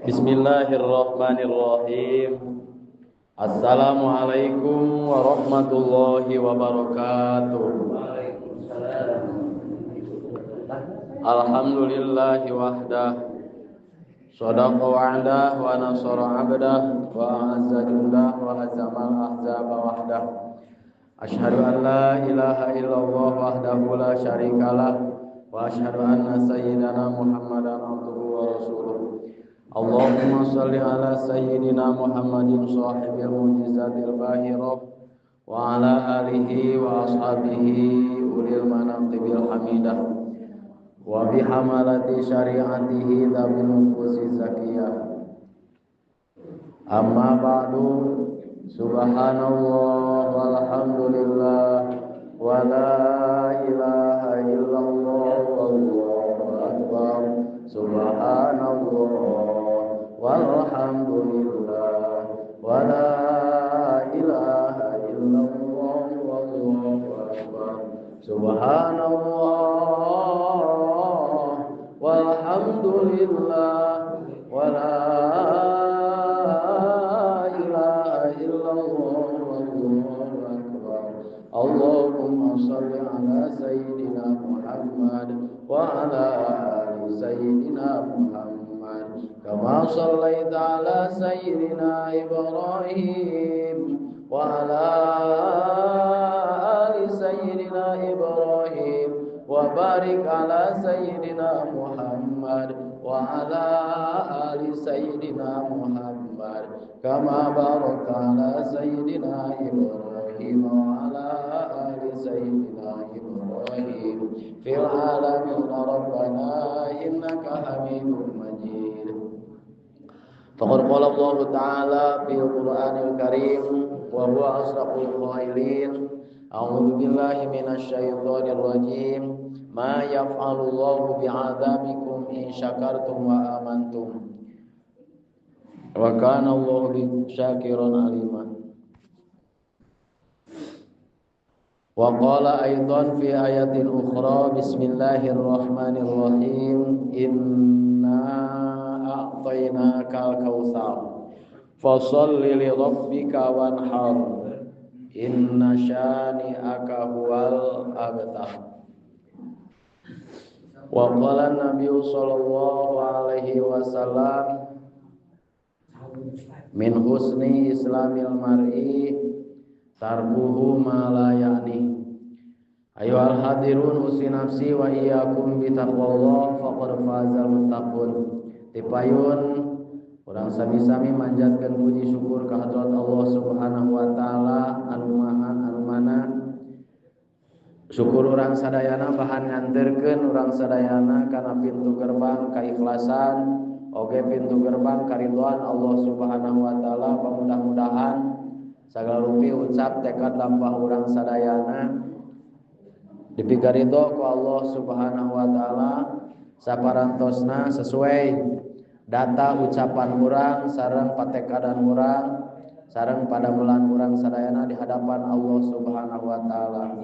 Bismillahirrahmanirrahim. Assalamualaikum warahmatullahi wabarakatuh. Waalaikumsalam. Alhamdulillahi wahdah. Shadaqa wa'dah wa nasara 'abdah wa a'azza jundah wa hazamal ahzaba wahdah. Asyhadu an la ilaha illallah wahdahu la syarikalah wa asyhadu anna sayyidana Muhammadan abduhu wa rasuluh. Allahumma shalli ala sayyidina Muhammadin sahibil mu'jizatil bahirah wa ala alihi wa ashabihi ulil manaqibil hamidah wa bihamalati syari'atihi dzawil nufusi zakiyah. Amma ba'du. Subhanallah walhamdulillah wa la ilaha illallah wallahu akbar. Subhanallah walhamdulillah wa la ilaha illallah wallahu akbar. Subhanallah walhamdulillah wa la ilaha illallah wallahu akbar. Allahumma shalli ala sayyidina Muhammad wa ala ali sayyidina Muhammad kama shallaita ala sayyidina Ibrahim wa ala ali sayyidina Ibrahim wa barik ala sayyidina Muhammad wa ala ali sayyidina Muhammad kama barakta ala sayyidina Ibrahim wa ala ali sayyidina Ibrahim fil alamin rabbana innaka Hamidum Majid. Faqad qala Allah ta'ala fil Qur'anil Karim wa huwa asraqul qailin. A'udzu billahi minasyaitonir rajim. Ma yaf'alu Allahu bi'adzabikum in syakartum wa amantum. Wa kana Allahu syakiran alima. Wa qala aidan fi ayatin ukhra bismillahirrahmanirrahim. Inna a'tainakal kautsar fasholli li rabbika wanhar inna syani'aka huwal abtar. Wa qala Nabi sallallahu alaihi wasallam min husni islamil mar'i tarkuhu ma la ya'ni. Ayyuhal hadirun usi nafsi wa iyyakum bi taqwallah faqad fazal muttaqun. Tipayun urang sami-sami manjatkeun puji syukur ka hadrat Allah Subhanahu wa taala anu maha anu mana. Syukur urang sadayana bahan nganterkeun urang sadayana kana pintu gerbang kaikhlasan oge pintu gerbang karidhoan Allah Subhanahu wa taala. Mudah-mudahan sagala rupi ucap tekad lampah urang sadayana dipikaridho ku Allah Subhanahu wa taala saparantosna sesuai data ucapan urang sareng patekadan urang sareng padamelan urang sadayana di hadapan Allah Subhanahu wa taala.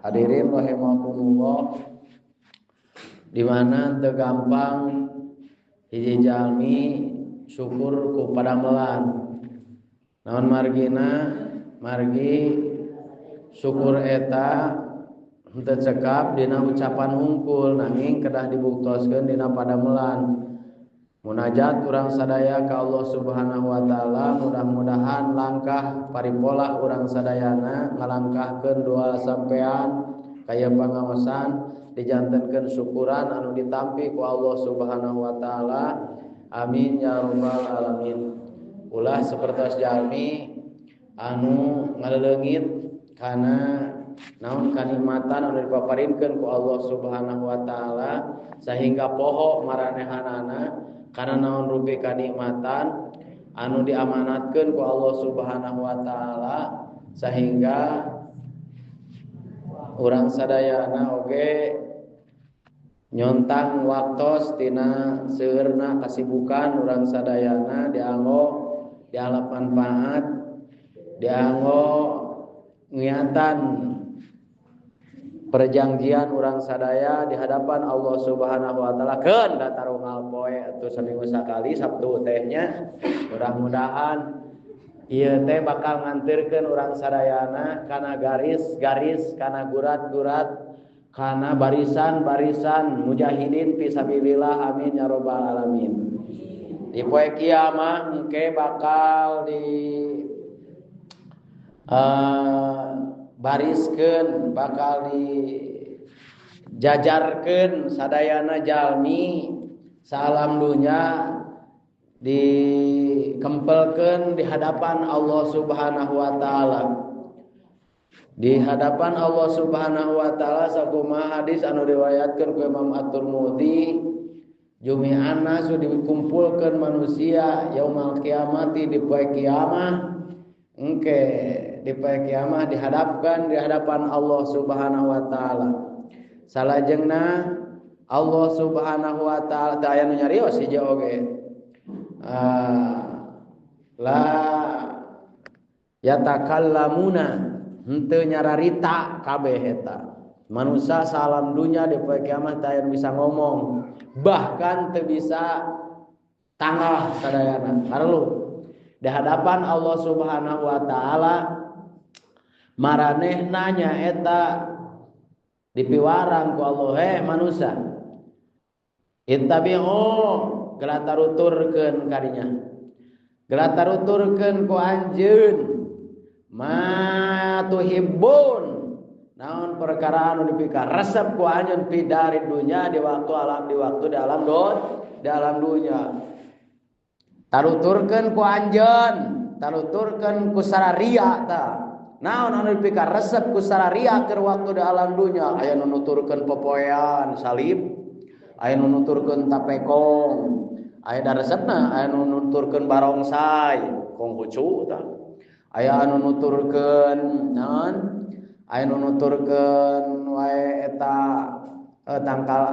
Hadirin rahimakumullah, di mana teu gampang hiji jalmi syukur ku padamelan. Naon margina? Margi syukur eta henteu cekap dina ucapan hungkul nanging kedah dibuktoskeun dina padamelan. Munajat urang sadaya ka Allah Subhanahu wa taala, mudah-mudahan langkah paripolah urang sadayana ngalangkahkeun doa sampean kaya pangaosan dijantenkeun syukuran anu ditampi ku Allah Subhanahu wa taala. Amin ya rabbal alamin. Ulah sapertos jalmi anu ngaleleungit kana naon kanikmatan anu dipaparinkeun ku Allah Subhanahu wa taala sehingga poho maranehanana karena naon rupi kanikmatan anu diamanatkeun ku Allah Subhanahu wa taala sehingga urang sadayana oge nyontang waktos tina seueurna kasibukan urang sadayana dianggo dialap manfaat dianggo ngiatan Perjanjian urang sadaya di hadapan Allah Subhanahu wa taala keun da tarunggal poe atuh saminggu sakali Sabtu teh nya. Mudah-mudahan ieu teh bakal ngantirkeun urang sadayana kana garis-garis, kana gurat-gurat, kana barisan-barisan mujahidin fisabilillah, amin ya rabbal alamin. Di poe kiamah engke bakal di bariskeun, bakal dijajarkeun sadayana jalmi salam dunya, dikempelkeun di hadapan Allah Subhanahu wa taala. Di hadapan Allah Subhanahu wa taala sakumaha hadis anu riwayatkeun ku Imam At-Tirmidzi, jumi'an nasu dikumpulkeun manusia yaumal kiamati di poe kiamah, engke di poe kiamah dihadapkan di hadapan Allah Subhanahu wa taala. Salajengna Allah Subhanahu wa taala teu aya nu nyarios hiji oge. La yatakallamuna henteu nyararita kabeh eta. Manusia salam dunya di poe kiamah teu aya nu bisa ngomong, bahkan teu bisa tangah sadayana. Parlu di hadapan Allah Subhanahu wa taala maranehna nyaeta dipiwarang ku Allah, heh manusia, ittabi'u gelataruturkeun kadinya, gelataruturkeun ku anjeun ma tuhibbun naon perkara anu dipika resep ku anjeun pidari dunya di waktu alam, di waktu dalam don dalam dunya. Taruturkeun ku anjeun, taruturkeun ku sararia ta. Naon anu dipika resep ku sararia keur waktu di alam dunya, aya nu nuturkeun popoean salib, aya nu nuturkeun tapekong, aya da resepna aya nu nuturkeun barongsai, konghucu ta. Aya anu nuturkeun naon? Aya nu nuturkeun wae eta tangkal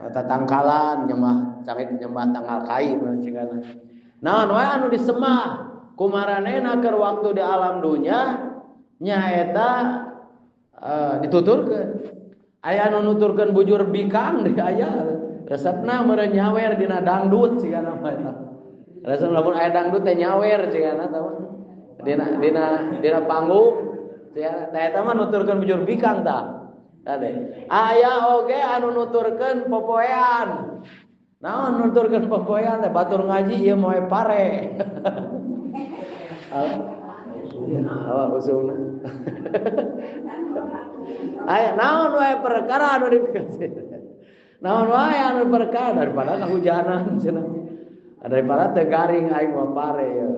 eta tangkalan nyembah cangit nyembah tangkal kai cigana. Naon wae anu disemah kumaranehna keur waktu di alam dunya nyaeta dituturkeun. Aya anu nuturkeun bujur bikang deui aya. Resepna meureun nyawer dina dangdut cigana mah eta. Resep lamun aya dangdut teh nyawer cigana tah mah. Dina dina panggung sia tah eta mah nuturkeun bujur bikang tah. Tade. Aya oge anu nuturkeun popoean. Naon nuturkeun popoean teh batur ngaji ieu moe pare. Awak usungna. Aya naon wae perkara anu dipikir. Naon wae anu perkara daripada kahujanan cenah. Daripada teu garing aing mah pare ya.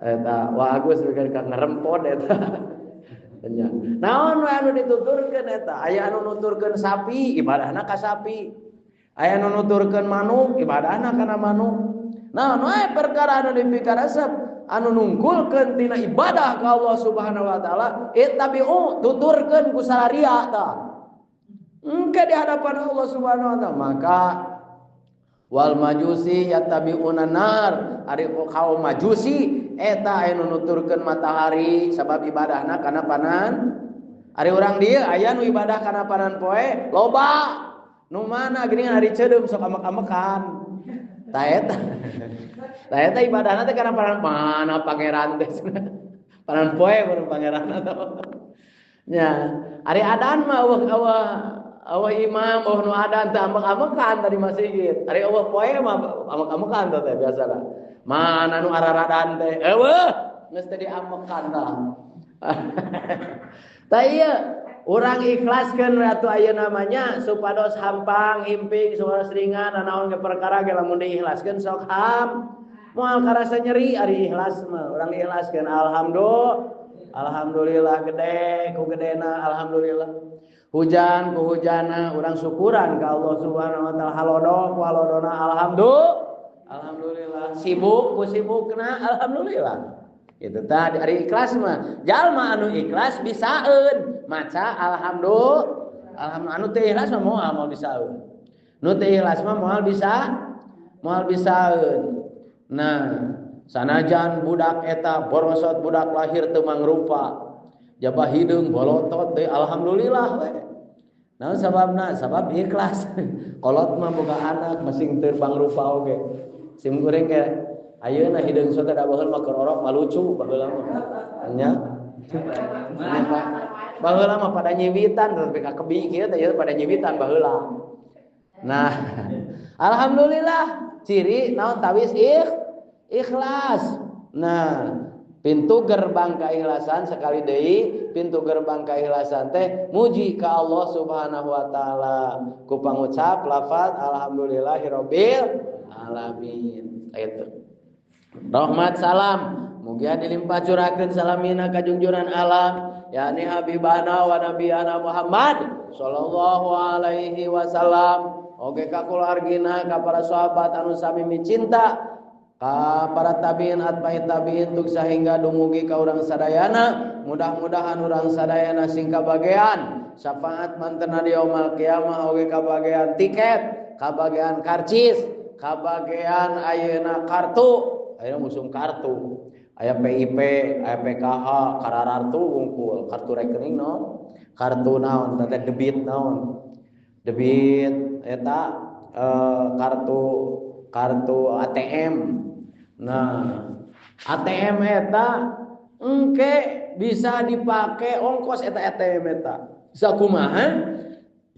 Eta Wa Agus mikir ka ngerempon eta. Nya. Naon wae anu dituturkeun eta? Aya anu nuturkeun sapi, ibadahna ka sapi. Aya anu nuturkeun manuk, ibadahna kana manuk. Naon wae perkara anu dipikaresep anu nungkulkeun tina ibadah ka Allah Subhanahu wa taala, ittabi'u tuturkeun ku sararia tah. Engke di hadapan Allah Subhanahu wa taala maka wal majusi yattabi'una nar, ari kaum majusi eta anu nuturkeun matahari sabab ibadahna kana panan. Ari urang dieu aya nu ibadah kana panan poe loba. Nu mana geuningan ari ceudeum sok amek-amekan. Tah eta. Tah eta ibadahna teh kana panan mana pangeran teh. Panan poe baru pangeran atau. Nya, ari adan mah eueuh imam eueuh nu adan teh amek-amekan tadi masjid. Ari eueuh poe mah amek-amekan teh biasana. Mana nu araradan teh eueuh geus teh diamekan tah. Tah ieu urang ikhlaskeun atuh ayeuna namanya supados hampang himping supados ringan naon ge perkara ge lamun diikhlaskeun sok ham moal karasa nyeri ari ikhlas mah. Urang ikhlaskeun alhamdulillah, alhamdulillah gede ku gedena alhamdulillah. Hujan ku hujana urang syukuran ka Allah Subhanahu wa taala, halodo ku halodona alhamdulillah. Alhamdulillah. Sibuk ku sibukna alhamdulillah. Itu tadi ari ikhlas mah. Jalma anu ikhlas bisaeun maca alhamdulillah. Alhamdulillah anu teu ikhlas mah moal moal bisaeun. Nu teu ikhlas mah moal bisa moal bisaeun. Nah, sanajan budak eta borosot budak lahir teu mangrupa. Jabah hideung bolotot deui alhamdulillah we. Naon sababna? Sabab ikhlas. Kolot mah boga anak masing terbang rupa oge. Sim kuring ge ayeuna hideung sote da baheul mah keur orok mah lucu baheula mah. Nya. Baheula mah pada nyiwitan tapi ka kebi kieu teh ieu pada nyiwitan baheula. Nah, alhamdulillah ciri naon tawis ikhlas. Nah, pintu gerbang keikhlasan sekali deui, pintu gerbang keikhlasan teh muji ka Allah Subhanahu wa taala. Ku pangucap lafaz alhamdulillahirabbil alamin. Itu. Rahmat salam mugia dilimpah curahkeun salamina ka jungjuran alam yakni habibana wa nabiyana Muhammad sallallahu alaihi wasallam. Oge ka keluargina, ka para sahabat anu sami micinta, ka para tabiin atbai tabiin tuk sahingga dumugi ka urang sadayana. Mudah-mudahan urang sadayana sing kabagean syafaat mantena di yaumul kiamah, oge kabagean tiket, kabagean karcis, kabagean ayeuna kartu, ayeuna musim kartu, aya PIP, aya PKH, kararartu wungkul, kartu rekening no, kartu naon, teh debit naon, debit eta kartu ATM. Nah, ATM eta engke bisa dipake ongkos eta ATM eta. Sakumaha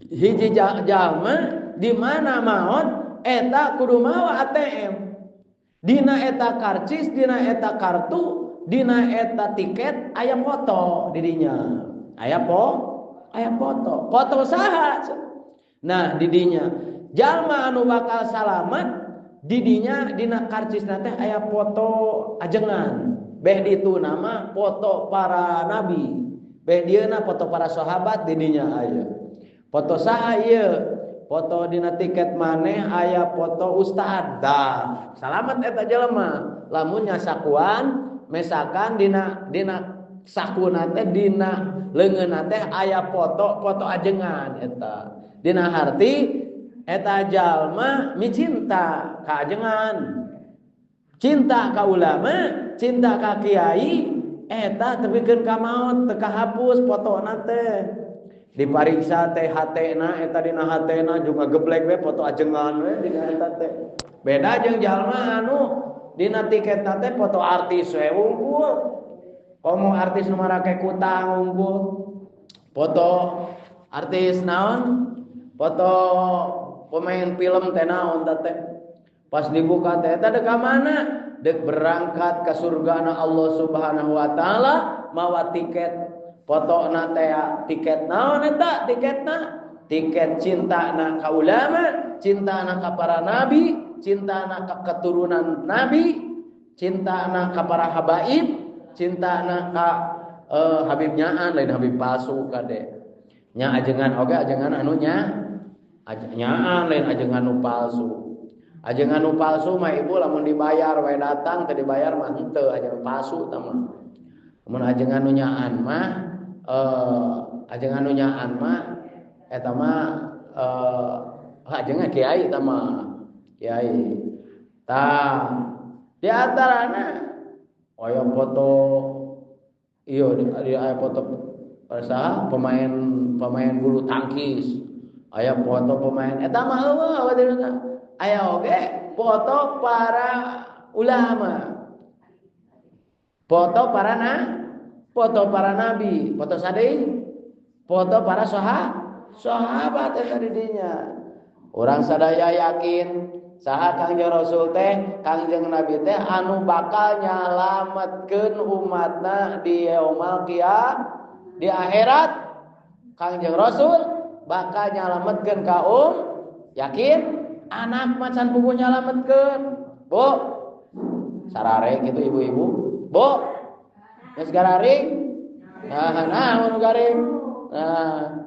hiji jalma di mana maot eta kudu mawa ATM. Dina eta karcis, dina eta kartu, dina eta tiket aya foto didinya. Aya aya foto. Foto saha? Nah, didinya jalma anu bakal salamat didinya dina karcisna teh aya foto ajengan. Beh ditu nama foto para nabi. Beh dieuna foto para sahabat didinya aya. Foto saha ieu? Foto dina tiket maneh aya foto ustad. Dah, salamat eta jelema. Lamun nyasakuan mesakan dina sakuna teh dina leungeunna teh aya foto ajengan eta. Dina harti eta jalma micinta ka ajengan, cinta ka ulama, cinta ka kiai, eta tepikeun ka maot teu kahapus fotona teh. Dipariksa teh hatena eta dina hatena juga geblek we foto ajengan we dina eta teh. Beda jeung jalma anu dina tiketna teh foto artis we wungkul. Komo artis nu marake kutang wungkul. Foto artis naon? Foto pemain film teh naon teh. Pas dibuka teh eta dek ka mana? Dek berangkat ke surgana Allah Subhanahu wa taala mawa tiket. Fotona teh tiket naon eta tiketna? Tiket cintana ka ulama, cintana ka para nabi, cintana ka keturunan nabi, cintana ka para habaib, cintana ka habib nyaan lain habib palsu kade. Nya ajengan oge ajengan anu nya nyaan lain ajengan nu palsu. Ajengan nu palsu mah ibu lamun dibayar we datang, teu dibayar mah henteu, ajengan palsu tah mah. Mun ajengan nu nyaan mah ajengan nu nyaan mah eta mah ajengan kiai eta mah. Kiai. Tah di antarana aya foto ieu di aya foto saha pemain bulu tangkis. Aya foto pemain eta mah eueuh aya oge foto para ulama. Foto para foto para nabi, foto sadei, foto para sahabat eta di dinya. Urang sadaya yakin saha Kangjeng Rasul teh, Kangjeng Nabi teh anu bakal nyalametkeun umatna di yaumul qiyamah, di akhirat. Kangjeng Rasul bakal nyalametkeun kaum, yakin anak macan puguh nyalametkeun. Bu, sarare gitu ibu-ibu. Bu, geus gararing? Nah, mun garing. Nah,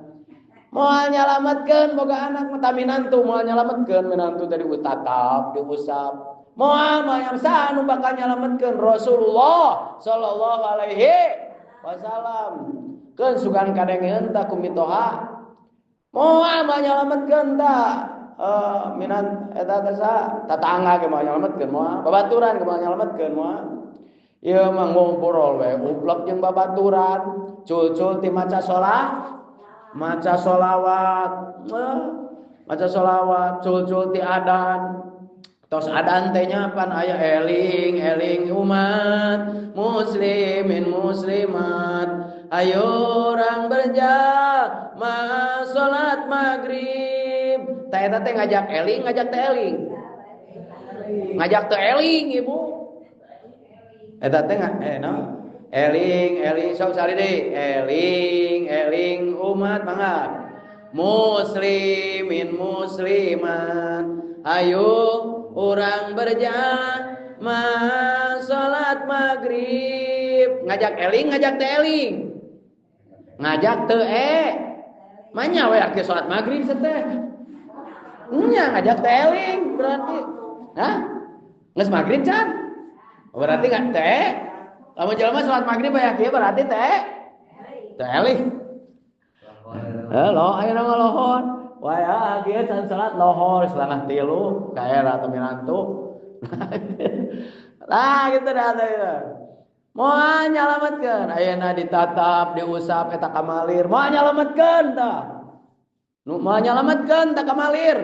moal nyalametkeun boga anak mah minantu, moal nyalametkeun minantu tadi utatap, diusap. Moal moal saha anu bakal nyalametkeun Rasulullah sallallahu alaihi wasallam. Keun sugan kadengeun tah ku mitoha. Moal moal nyalametkeun tah minan eta teh saha? Tatangga ge moal nyalametkeun moal, babaturan ge moal nyalametkeun moal. Ieu mah ngobrol we uplek jeung babaturan, cul-cul ti maca salat. Maca sholawat, maca sholawat, cul-cul ti adan. Tos adan teh nya pan aya eling eling umat muslimin muslimat, ayo orang berjamaah salat maghrib. Teh eta teh ngajak eling, ngajak teh eling. Ngajak teh eling ibu. Eta teh no? Eling eling sok sali deui. Eling eling umat mangga. Muslimin muslimat, ayo orang berjamaah salat maghrib. Ngajak eling, ngajak teh eling. Ngajak teu manya we ake salat maghrib seteh. Nya ngajak teh eling berarti. Hah? Geus maghrib can? Berarti enggak teh. Lamun jelema salat maghrib aya kieu berarti teh teh eling. Halo, ayeuna mah lohor. Wah, kieu can salat lohor setengah tilu ka era teu mirantu. Lah gitu dah teh. Moal nyalametkeun ayeuna ditatap, diusap eta kamalir. Moal nyalametkeun tah. Nu moal nyalametkeun tah kamalir.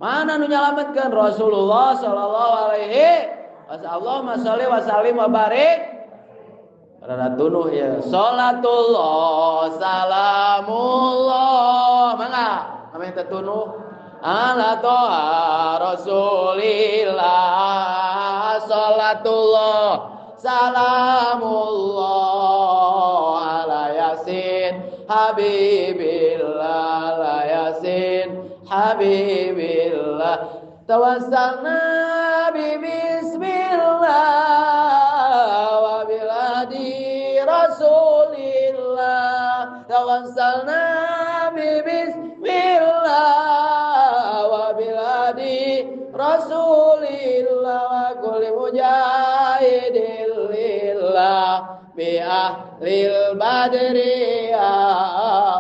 Mana nu nyalametkeun? Rasulullah sallallahu alaihi wasallam. Allahumma sholli wa sallim wa barik. Rada tunuh ya. Salatullah salamullah. Mangga ame teh tunuh. Ala toha Rasulillah. Salatullah salamullah ala yasin habibillah, ala yasin habibillah. Tawassalna bi bismillah wa bil hadi Rasulillah. Tawassalna bi bismillah wa bil hadi Rasulillah wa kulli mujahidin lillah bi ahlil badri. Ya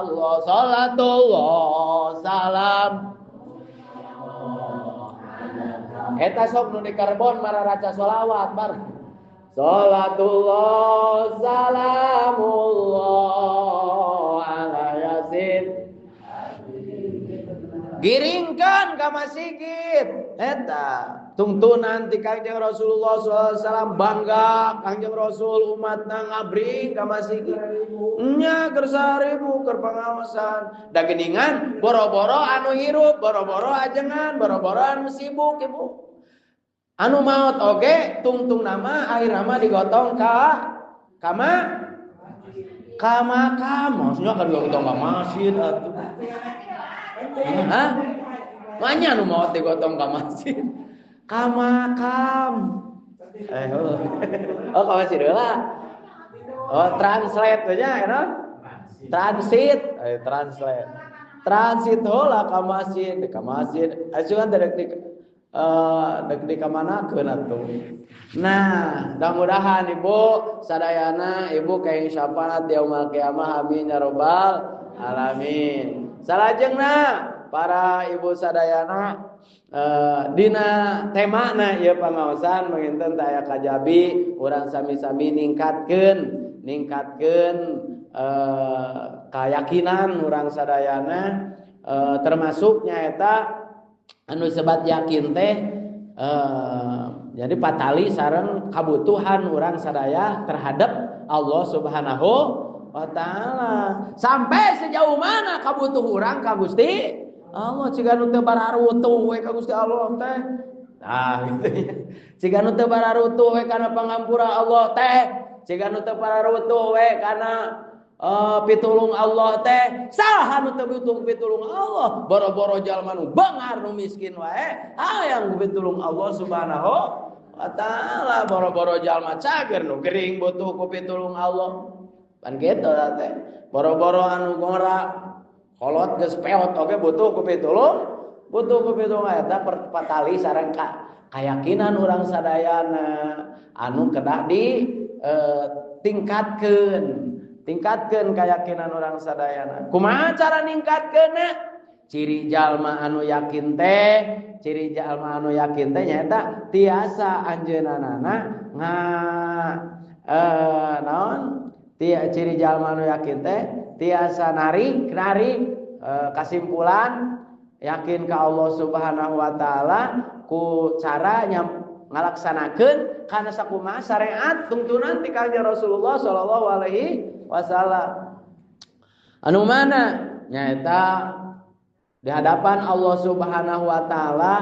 Allah salatullah salam. Eta sok nu di karbon mararaca solawat bar. Salatullah salamullah ala yasin. Giringkan ka masjid eta tungtunan ti Kangjeng Rasulullah sallallahu alaihi wasallam, bangga Kangjeng Rasul umatna ngabring ka masjid. Nya keur saribu keur pangaosan. Da geuningan boro-boro anu hirup, boro-boro ajengan, boro-boro anu sibuk ibu. Anu maot oge tungtung nama akhirna mah digotong ka kama ka makam. Maksudnya ka digotong ka masjid atuh. Hah? Manya nu maot digotong ka masjid. Ka makam. Oh, ka masjid heula. Oh, translate we nya eta. Transit, translate. Transit heula ka masjid, ka masjid. Asuhan teh dek dek di ka manakeun atuh. Nah, mudah-mudahan ibu sadayana ibu kaing syafaat yaumul kiamah, amin ya rabbal alamin. Salajengna para ibu sadayana dina temana ieu pangaosan manginten teh aya kajabi urang sami-sami ningkatkeun keyakinan urang sadayana, termasuk nyaeta anu sebat yakin teh jadi patali sareng kabutuhan urang sadaya terhadap Allah Subhanahu wa ta'ala. Sampai sejauh mana kabutuh urang ka Gusti Allah, ciga nu teu bararutuh we ka Gusti Allah teh. Tah gitu ya. Ciga nu teu bararutuh we kana pangampura Allah teh, ciga nu teu bararutuh we kana pitulung Allah teh. Saha nu teu butuh pitulung Allah? Boro-boro jalma nu bengar nu miskin wae hayang pitulung Allah Subhanahu wa ta'ala. Boro-boro jalma cager nu gering butuh ku pitulung Allah. Pan kitu teh. Boro-boro anu ngora kolot geus peot oge butuh ku pitulung, butuh ku pitulung. Eta patali sareng kayakinan urang sadayana anu kedah di tingkatkeun. Tingkatkeun keyakinan orang sadayana. Kumaha cara ningkatkeunna? Ciri jalma anu yakin teh, ciri jalma anu yakin teh nyaeta tiasa anjeunana nga naon? Ciri jalma anu yakin teh tiasa narik kasimpulan yakin ka Allah Subhanahu wa taala ku cara ngalaksanakeun kana sakumaha syariat tuntunan ti Kangjeng Rasulullah sallallahu alaihi wasallam. Anu mana nyaeta di hadapan Allah Subhanahu wa taala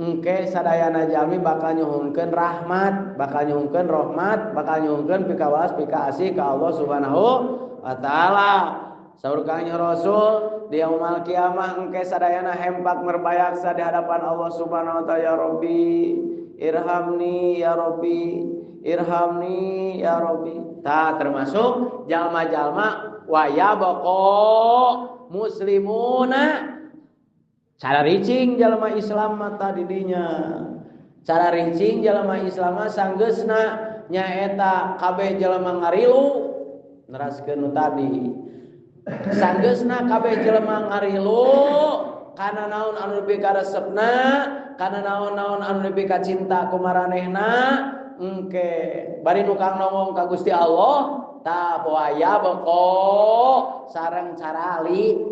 engke sadayana jalmi bakal nyuhunkeun rahmat, bakal nyuhunkeun rahmat, bakal nyuhunkeun pikawalas pikaasih ka Allah Subhanahu wa taala. Saur Kangjeng Rasul di yaumul kiamah engke sadayana hempak merbayaksa di hadapan Allah Subhanahu wa taala, ya Rabbi irhamni ya Rabbi irhamni ya Rabbi. Tah termasuk jalma-jalma waya boko muslimuna cara ricing jalma Islam mata didinya. Cara ricing jalma Islam mah sanggeusna nyaeta kabeh jalma ngarilu neraskeun nu tadi. Sanggeusna kabeh jelema ngarilu kana naon anu lebih karesepna, kana naon-naon anu lebih kacinta ku maranehna, engke bari nu kang nongong ka Gusti Allah tah poaya beko sareng carali.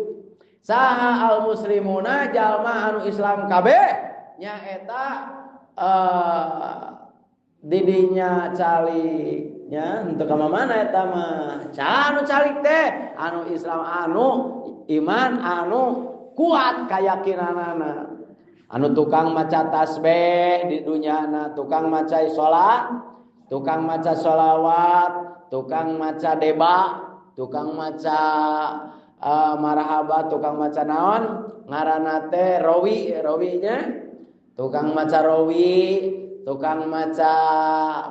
Saha al muslimuna jalma anu Islam kabeh nyaeta didinya calik nya henteu ka mana eta mah anu calik teh anu Islam anu iman anu kuat kayakinanana, anu tukang maca tasbih di dunyana, tukang maca salat, tukang maca sholawat, tukang maca deba, tukang maca marhaba, tukang maca naon ngaranna teh rawi, rawinya tukang maca rawi, tukang maca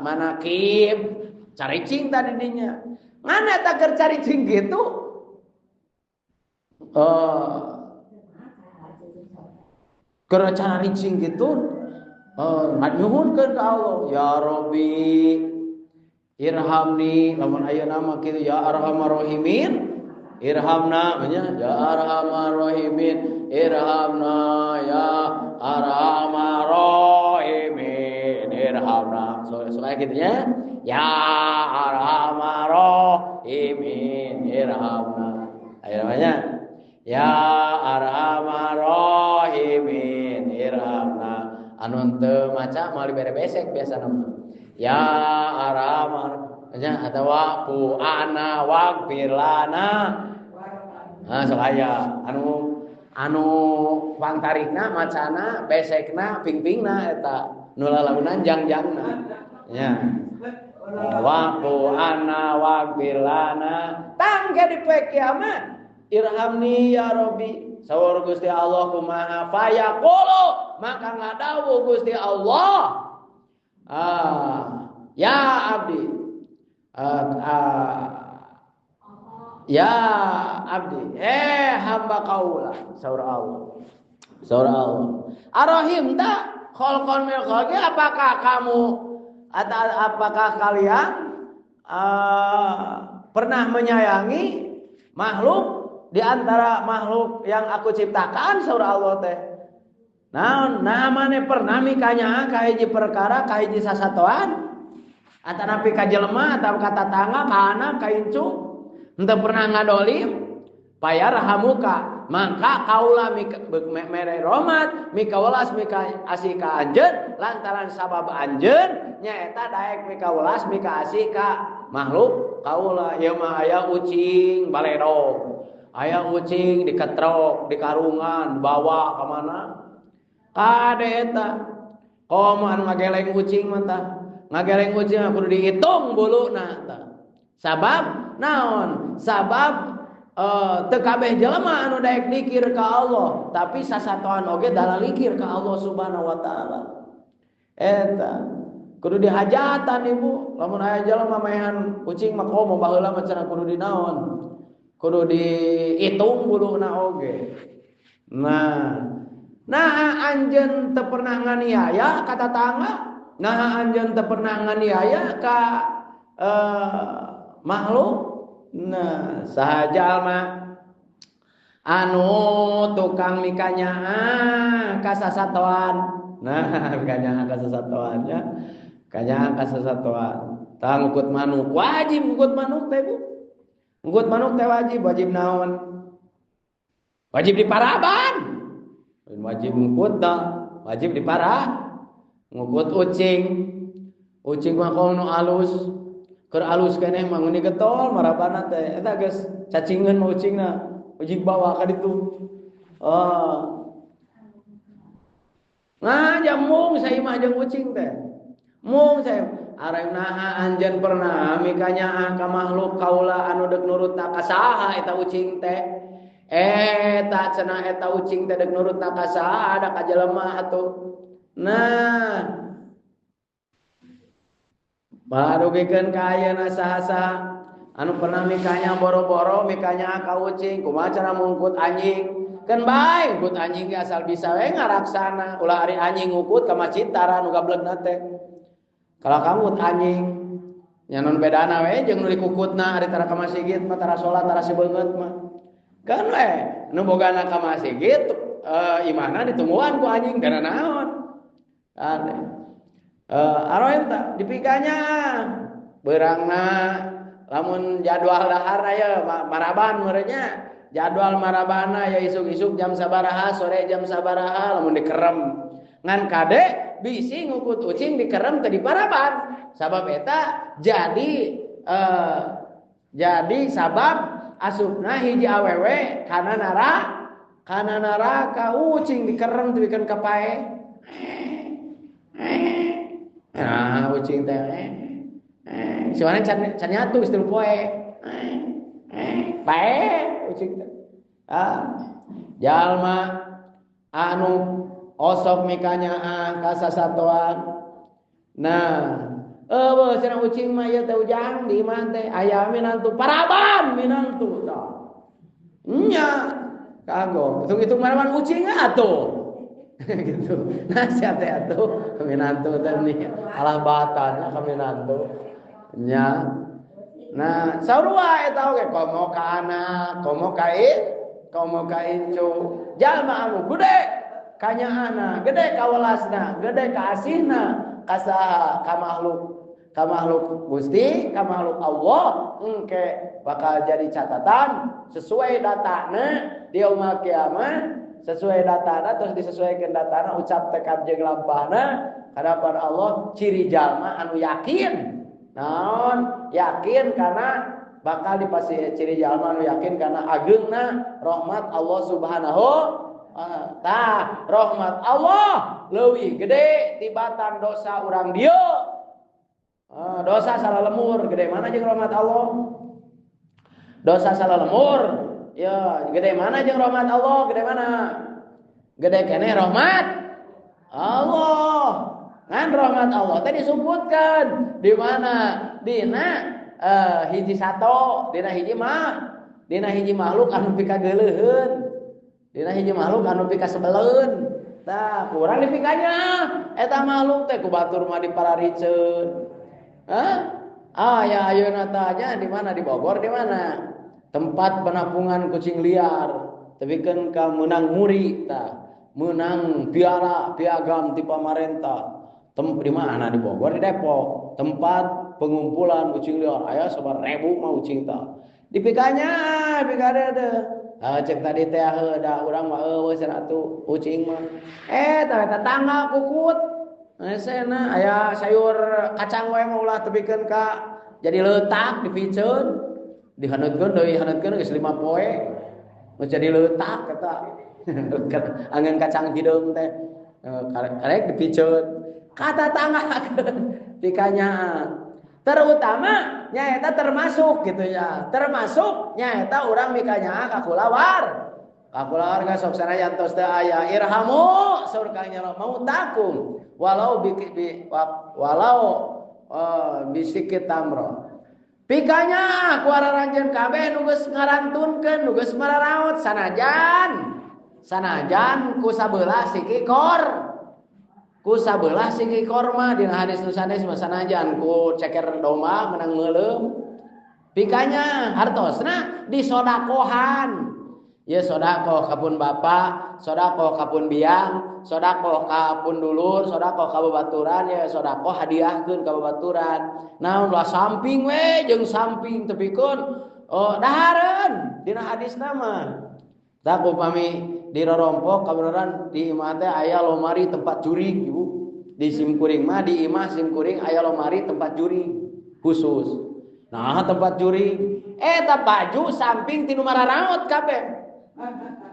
manakib, caricing tadi dinya. Ngan eta keur caricing gitu. Keur caricing gitu, nyuhunkeun ka Allah, ya Rabbi irhamni, lamun ayeuna mah kitu ya arhamar rahimin, irhamna nya ya arhamar rahimin, irhamna ya arhamar rahimin, irhamna. So kayak gitu nya. Ya arhamar rahimin irhamna. Ayo namanya ya arhamar rahimin irhamna. Anu teu maca moal dibere besek biasana mah. Ya arhamar nya atawa ku ana waghfir lana. Nah sok aya anu pangtarikna macana besekna pingpingna eta nu lalaunan jangjangna nya. Wa'fu anna waghfir lana tangke di poe kiamat irhamni ya Rabbi. Saur Gusti Allah kumaha fayaqulu maka ngadawuh Gusti Allah, ya abdi, ya abdi, hamba kaula, saur Allah, saur Allah, arahim ta khalqan min khalqi, apakah kamu atau apakah kalian pernah menyayangi makhluk di antara makhluk yang aku ciptakan, saur Allah teh. Naon namane pernah mikanya ka hiji perkara ka hiji sasatoan atanapi ka jelema atau ka tatangga ka anak ka incu henteu pernah ngadolim payarhamuka maka kaula mere rahmat mika welas mika asih ka anjeun lantaran sabab anjeun nyaeta daek mika welas mika asih ka makhluk kaula. Ieu mah aya ucing baledog, aya ucing diketrok di karungan bawa ka mana kade eta komo anu ngageleng ucing mah tah ngageleng ucing mah kudu dihitung buluna tah. Sabab naon? Sabab teu kabeh jelema anu daek dikir ka Allah, tapi sasatoan oge dalalikir ka Allah Subhanahu wa taala. Eta kudu dihajatan ibu, lamun aya jelema maehan ucing mah komo baheula mah cenah kudu dinaon? Kudu dihitung buluna oge. Nah anjeun teu pernah nganiaya ka tatangga, nah anjeun teu pernah nganiaya ka makhluk. Nah, saha jalma anu tukang mikanyaah ka sasatoan. Nah, mikanyaah ka sasatoan nya. Kanyaah ka sasatoan. Tah ngukut manuk, wajib ngukut manuk teh Bu. Ngukut manuk teh wajib, wajib naon? Wajib diparaban. Wajib ngukut dah, wajib dipara. Ngukut ucing. Ucing mah nu alus. Keur alus keneh mah nguni getol marabana teh. Eta geus cacingeun mah ucingna. Ucing bawa ka ditu. Oh. Nah, mung saimah jeung ucing teh. Mung saya arek naha anjeun pernah mikanyaah ka makhluk kaula anu deuk nurut ka saha eta ucing teh. Eta cenah eta ucing teh deuk nurut ka saha da ka jelema atuh. Nah, barugikeun ka ayeuna saha-saha anu pernah mikanya boro-boro mikanya ka ucing, kumaha cara mungkut anjing? Kan bae ngukut anjing ge asal bisa we ngaraksana. Ulah ari anjing ngukut ka masjid tara nu gablegna teh. Kalau kamu anjing nya non bedana we jeung nu dikukutna ari tara ka masjid mah tara salat tara sibeungeut mah. Kan we nu bogana ka masjid imahna ditungguan ku anjing dana naon. Aneh. Aroen ta dipikanya beurangna lamun jadwal dahar aya maraban meureunnya. Jadwal marabana ya isuk-isuk jam sabaraha, sore jam sabaraha lamun dikerem. Ngan kade bisi ngukut ucing dikerem teu diparaban. Sabab eta jadi sabab asupna hiji awewe kana neraka ucing dikerem teu bikeun ka pae. Nah, ucing teh si mana can nyatu geus tilu poe. Pae ucing teh. Ah, jalma anu osok mikanyaah ka sasatoan. Nah, eueuh cenah ucing mah ieu teh ujang di imah teh aya minantu paraban minantu tah. Nya kagok. Hitung-hitung maraban ucing atuh. Gitu. Nah sia teh atuh minantu teh nih alah batana ka minantu. Nya. Nah, sarua eta oge komo ka anak, komo ka komo ka incu. Jalma anu gede kanyaahna, gede kawelasna, gede kaasihna ka saha? Ka makhluk, ka makhluk Gusti, ka makhluk Allah. Engke bakal jadi catatan sesuai datana di yaumul kiamah, sesuai datana terus disesuaikan datana ucap tekad jeung lampahna hadapan Allah. Ciri jalma anu yakin. Naon yakin karena bakal dipasti ciri jalma anu yakin karena ageungna rahmat Allah Subhanahu tah rahmat Allah leuwih gede tibatan dosa urang dieu. Dosa salah lemur gede mana jeung rahmat Allah? Dosa salah lemur ya gede mana jeung rahmat Allah? Gede mana? Gede keneh rahmat Allah. Ngan rahmat Allah tadi disebutkan di mana? Dina hiji sato, dina hiji mah, dina hiji makhluk anu pikageuleuheun. Dina hiji makhluk anu pikasebeleun. Tah, kurang dipikanya eta makhluk teh ku batur mah diparariceun. Hah? Ah ya ayeuna tah nya di mana? Di Bogor di mana? Tempat penampungan kucing liar. Tepikeun ka meunang muri tah, meunang piala piagam ti pamarentah. Di mana? Di Bogor, di Depok. Tempat pengumpulan kucing liar. Aya sabar ribu mah ucing tah. Dipikanya, pikade teh. Ah cek tadi teh heuh da urang mah eueuh cenah atuh ucing mah. Tah tetangga kukut. Hesena aya sayur kacang wae mah ulah tepikeun ka jadi leutak dipiceun. Dihaneutkeun deui haneutkeun geus 5 poe. Geus jadi leutak eta. Angeun kacang hideung teh. Karek dipiceun. Kata tangga pikanya terutama nyaeta termasuk gitu ya, termasuk nyaeta urang mikanya ka kulawar, ka kulawarga sok sanajan tos teu aya irhamu surkanya mautakum walau bi walau bisikit tamro. Pikanya ku araranjeun kabeh nu geus ngarantunkeun, nu geus mararaot sanajan sanajan ku sabelah siki kor. Ku sabelah siki korma dina hadis nu sanes mah sanajan ku ceker domba menang meuleum. Pikanya hartosna disodakohan. Ya sodakoh ka pun bapa, sodakoh ka pun biang, sodakoh ka pun dulur, sodakoh ka babaturan, ya sodakoh hadiahkeun ka babaturan. Naon lah samping we jeung samping tepikeun Oh dahareun dina hadisna mah. Tah upami dirorompok kabeneran di imah teh aya lomari tempat jurig ibu. Di simkuring mah di imah simkuring aya lomari tempat jurig khusus. Nah tempat jurig eta baju samping tinu mararaot kabeh.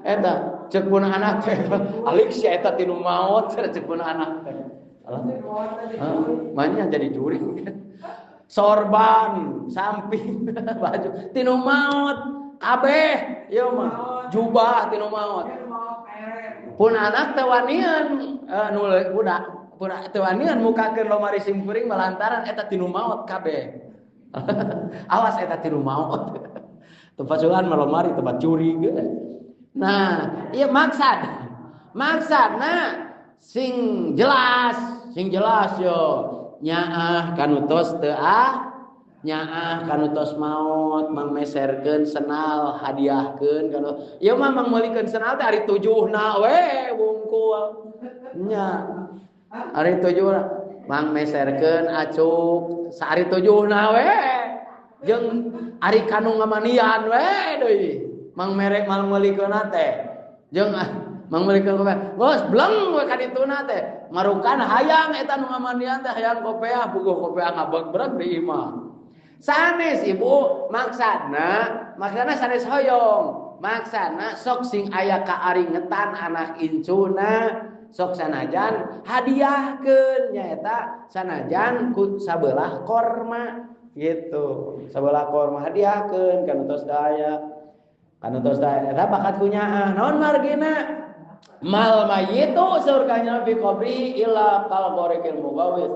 Eta cek pun anak teh alik sia eta tinu maot cek pun anak teh. Alah. Manya jadi jurig. Sorban samping baju tinu maot kabeh ieu mah jubah tinu maot. Pun anak teh wanian nu budak pun teu wanian mukakeun lomari simkuring malantaran eta tinu maot kabeh. Awas eta tinu maot. Tempat sugan mah lomari tempat curi ge. Nah, ieu maksad. Maksadna sing jelas yo. Nyaah kanu tos teu ah, nyaah kanu tos maot mangmeserkeun senal hadiahkeun kanu. Ieu mah mangmeulikeun senal teh ari tujuhna we wungkul. Nya. Ari tujuhna mangmeserkeun acuk saari tujuhna we. Jeung ari kanu ngamanian we deui. Mang merek mangmeulikeun teh. Jeung mangmeulikeun kopeah. Geus bleng we ka dituna teh. Marukan hayang eta nu ngamandian teh hayang kopeah, puguh kopeah ngabeg-breg di imah. Sanes ibu maksadna, maksadna sanes hoyong. Maksadna sok sing aya kaaringetan anak incuna, sok sanajan hadiahkeun nyaeta sanajan ku sabelah korma gitu. Sabelah korma hadiahkeun kana tos daya. Kana tos daya eta bakat kunyaah. Naon margina? Mal mayitu surganya fi qabri illa kal gharikil mugawis.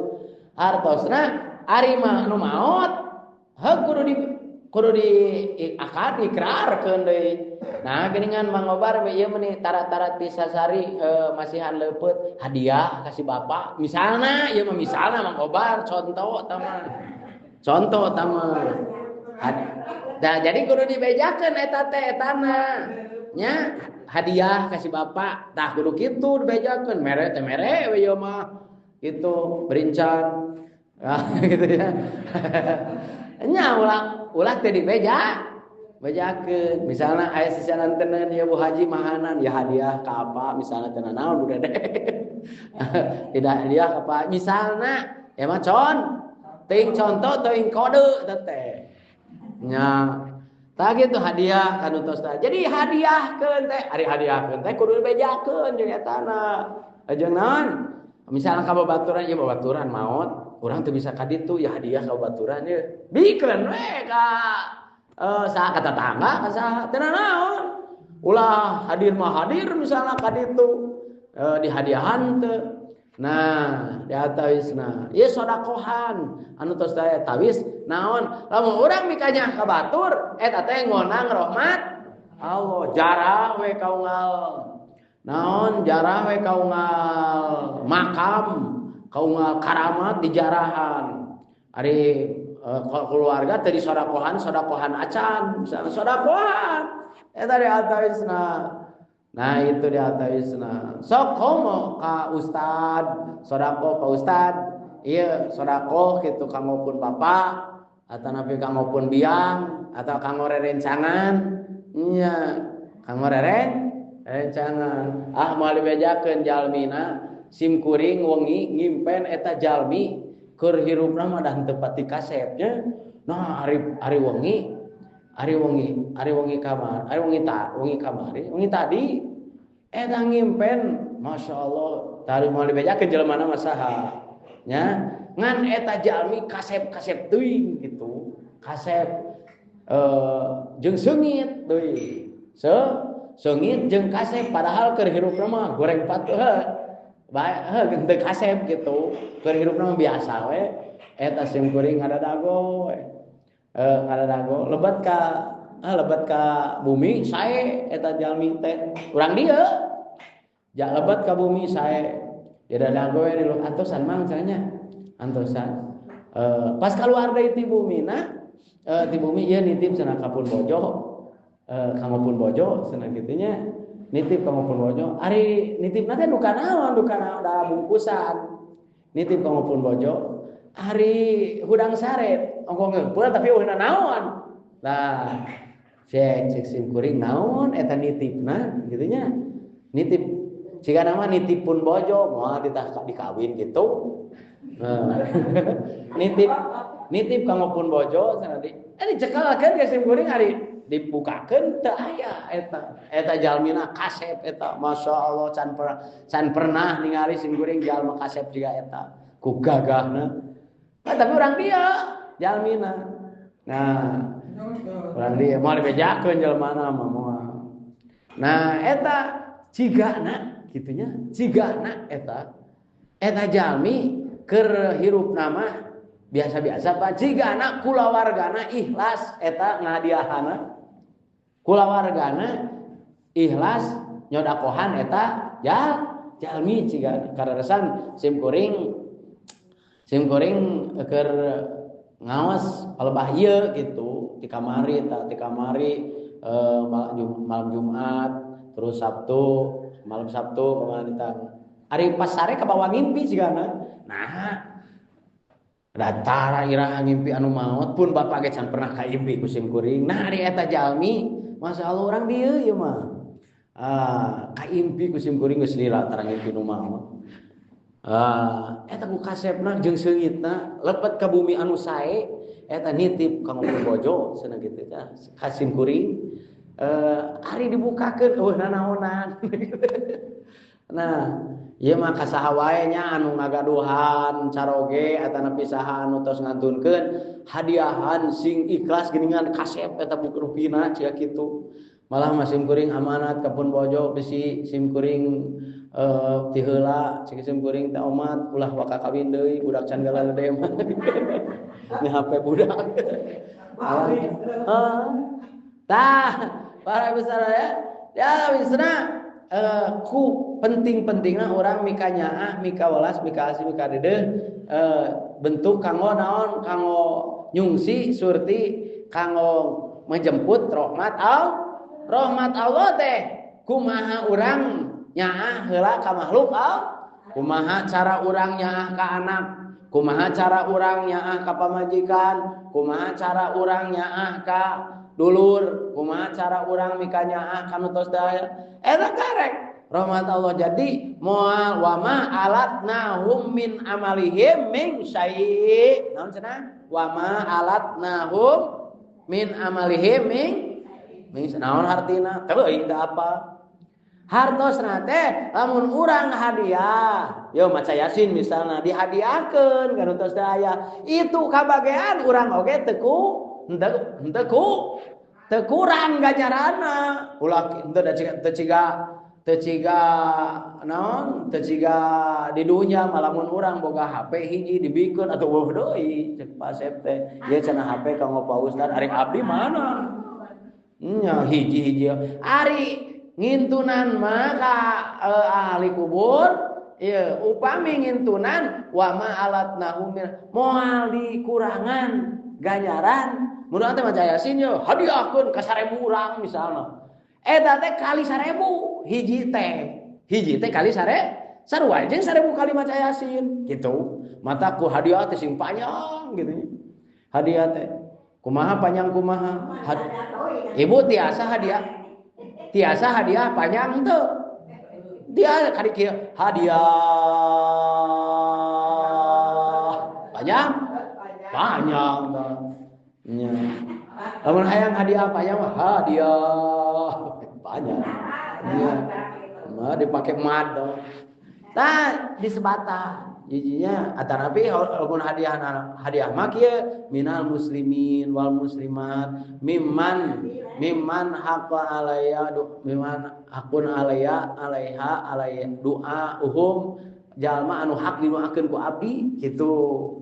Hartosna ari mah nu maot heuh kudu di akad ikrarkeun deui. Nah geuningan mangobar ieu meni tara-tara ti sasari masihan leupeut hadiah kasih bapak misalna ieu mah misalna mangobar contoh tah mah. Contoh tah mah. Nah jadi kudu dibejakeun eta teh etana nya hadiah kasih bapak tah kudu kitu dibejakeun mere teh mere we ieu mah kitu berincan gitu ya. Nya ulah teh dibejakeun misalna aya sisanan tenan ya Bu Haji mahanan ya hadiah ka apa misalna tenan naon budak deh. Tidak hadiah ka apa misalna ya mah con teuing contoh teuing kode teh nya tah kitu hadiah kanu tos tah. Jadi hadiahkeun teh ari hadiahkeun teh kudu dibejakeun jeung etana. Jeung naon? Misalna ka babaturan ieu babaturan maot, urang teu bisa ka ditu ya hadiah ka babaturan ieu. Bikeun we ka saha ka tetangga ka saha teu naon. Ulah hadir mah hadir misalna ka ditu dihadiahan teu. Nah, di atawisna. Ieu sodakohan anu tos daya tawis naon lamun urang mikanya ka batur eta teh ngonang rahmat Allah jarah we kaungal naon jarah we kaungal makam kaungal karamat dijarahan ari keluarga teh disodakohan sodakohan acan misalna sodakohan eta di atawisna. Nah itu di atawisna sok komo ka ustad sodako ka ustad iya sodako gitu kanggo pun bapak atau napi kanggo pun biang atau kanggo rerencangan nya kanggo rerencangan ah moal dibejakeun jalmina sim kuring wengi ngimpen eta jalmi keur hirupna mah dah teu pati kasep nya. Nah ari wengi ari wengi kamar ari wengi ta wengi kamari wengi tadi eta ngimpen masyaallah tadi moal dibejakeun jelema mah saha nya ngan eta jalmi kasep-kasep teuing gitu kasep jeung seungit deui seungit jeung kasep padahal keur hirupna mah goreng patuh bae heuh teu kasep gitu keur hirupna mah biasa we eta sim kuring ngadadago we ngadadago lebat ka bumi sae eta jalmi teh urang dieu ja lebat ka bumi sae didadago we di antosan mang cenah antosan pas keluar dari ti bumi na ti bumi ieu nitip cenah ka pun bojo kanggo pun bojo cenah kitu nya nitip kanggo pun bojo ari nitipna teh duka naon da bungkusan nitip kanggo pun bojo ari hudang sare ongko ngeupeul tapi eueuh naon. Lah cek cek sim kuring naon eta nitipna gitu nya. Nitip jika nama nitip pun bojo moal ditah dikawin gitu. Nah, nitip nitip kanggo pun bojo cenah di dicekalakeun ke sim kuring ari dibukakeun teu aya eta. Eta jalmina kasep eta masyaallah can pernah ningali sim kuring jalma kasep jiga eta. Ku gagahna. Nah, tapi urang dia jalmina. Nah, urang dia moal dibejakeun jalmana mah moal. Nah, eta cigana kitunya, cigana eta. Eta jalmi keur hirupna mah biasa-biasa Pak, cigana kulawargana ikhlas eta ngahadiahana. Kulawargana ikhlas nyodakohan eta jalmi cigana. Kararesan sim kuring keur ngaos palebah ieu gitu di kamari ta di kamari malam Jumat terus Sabtu malam Sabtu kemana ditang ari pas sare kabawa ngimpi cigana. Nah datara iraha ngimpi anu maot pun bapak ge can pernah kaimpi ku sim kuring. Nah ari eta jalmi masyaallah urang dieu ieu mah kaimpi ku sim kuring geus lila tara ngimpi nu maot. Eta ku kasepna jeung seungitna lepet ka bumi anu sae eta nitip kanggo bojo cenah kitu tah ka sim kuring. Ari dibukakeun eueuh nanaonan. Nah ieu mah ka saha wae nya anu ngagaduhan caroge atanapi saha anu tos ngantunkeun hadiahan sing ikhlas geuningan kasep eta bukrupina cia kitu. Malah mah sim kuring amanat ka pun bojo bisi sim kuring ti heula cik sim kuring teh omat ulah waka kawin deui budak can galede mah. Ni HP budak. Tah para besar ya. Ya wisna ku penting-pentingna urang mika nyaah, mika welas, mika asih, mika deudeuh bentuk kanggo naon kanggo nyungsi surti kanggo menjemput rahmat Allah. Rahmat Allah teh kumaha urang nyaah heula ka makhluk Allah, kumaha cara urang nyaah ka anak, kumaha cara urang nyaah ka pamajikan, kumaha cara urang nyaah ka dulur, kumaha cara urang mika nyaah ka nu tos daya. Eta karek rahmat Allah. Jadi moal wama alatnahum min amalihim min syai'. Naon cenah? Wama alatnahum min amalihim min naon hartina? Teuing teu apa. Hartosna teh lamun urang hadiah, yo maca Yasin misalna dihadiahkeun ka nu tos teu aya, itu kabagean urang oge teu ku teu kurang ganjaranna. Ulah henteu teu ciga naon teu ciga di dunya malamun urang boga HP hiji dibikeun atuh eueuh deui cek Pak Asep teh. Ieu cenah HP kanggo Pak Ustad arek abdi mana? Nya hiji-hiji ari ngintunan mah ka ahli kubur ieu upami ngintunan wa ma alatnahu min moal dikurangan ganjaran. Mun teh maca Yasin ye hadiahkeun ka 1000 urang misalna eta teh kali 1000 hiji teh kali sarua jeung 1000 kali maca Yasin gitu. Mata ku hadiah teh sing panjang gitu nya. Hadiah teh kumaha panjang kumaha. Ibu tiasa hadiah panjang teu. Dia kali kieu hadiah panjang panjang tah. Nya. Lamun hayang hadiah panjang mah hadiah panjang. Nya. Mah dipake mad. Tah disebata jijinya atanapi lamun hadiah hadiah mah kieu minal muslimin wal muslimat mimman haqqa alaiya mimman hakun alaiya alaiha alaiya doa uhum jalma anu hak didoakeun ku abdi kitu,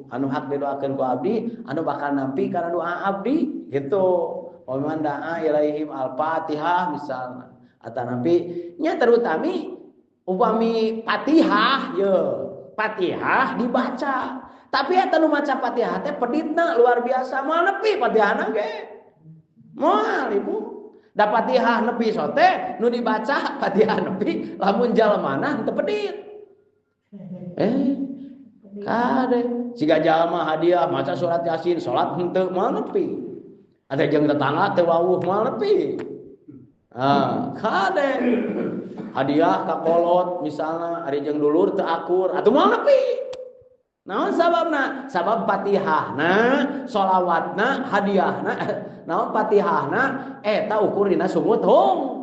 anu hak didoakeun ku abdi anu bakal nampi kana doa abdi kitu. Wa man da'a ilaihim al-fatihah misalna atanapi nya terutami upami Fatihah ye Fatihah dibaca tapi eta nu maca Fatihah teh peditna luar biasa moal nepi Fatihahna ge moal ibu da Fatihah nepi sote nu dibaca Fatihah nepi lamun jalmana henteu pedit kade siga jalma hadiah maca surat Yasin salat henteu moal nepi. Ada jeung tetangga teu wawuh moal nepi. Ah, kade. Hadiah ka kolot misalna ari jeung dulur teu akur atuh moal nepi. Naon sababna? Sabab Fatihahna, sholawatna, hadiahna, naon Fatihahna eta ukur dina sungut hung.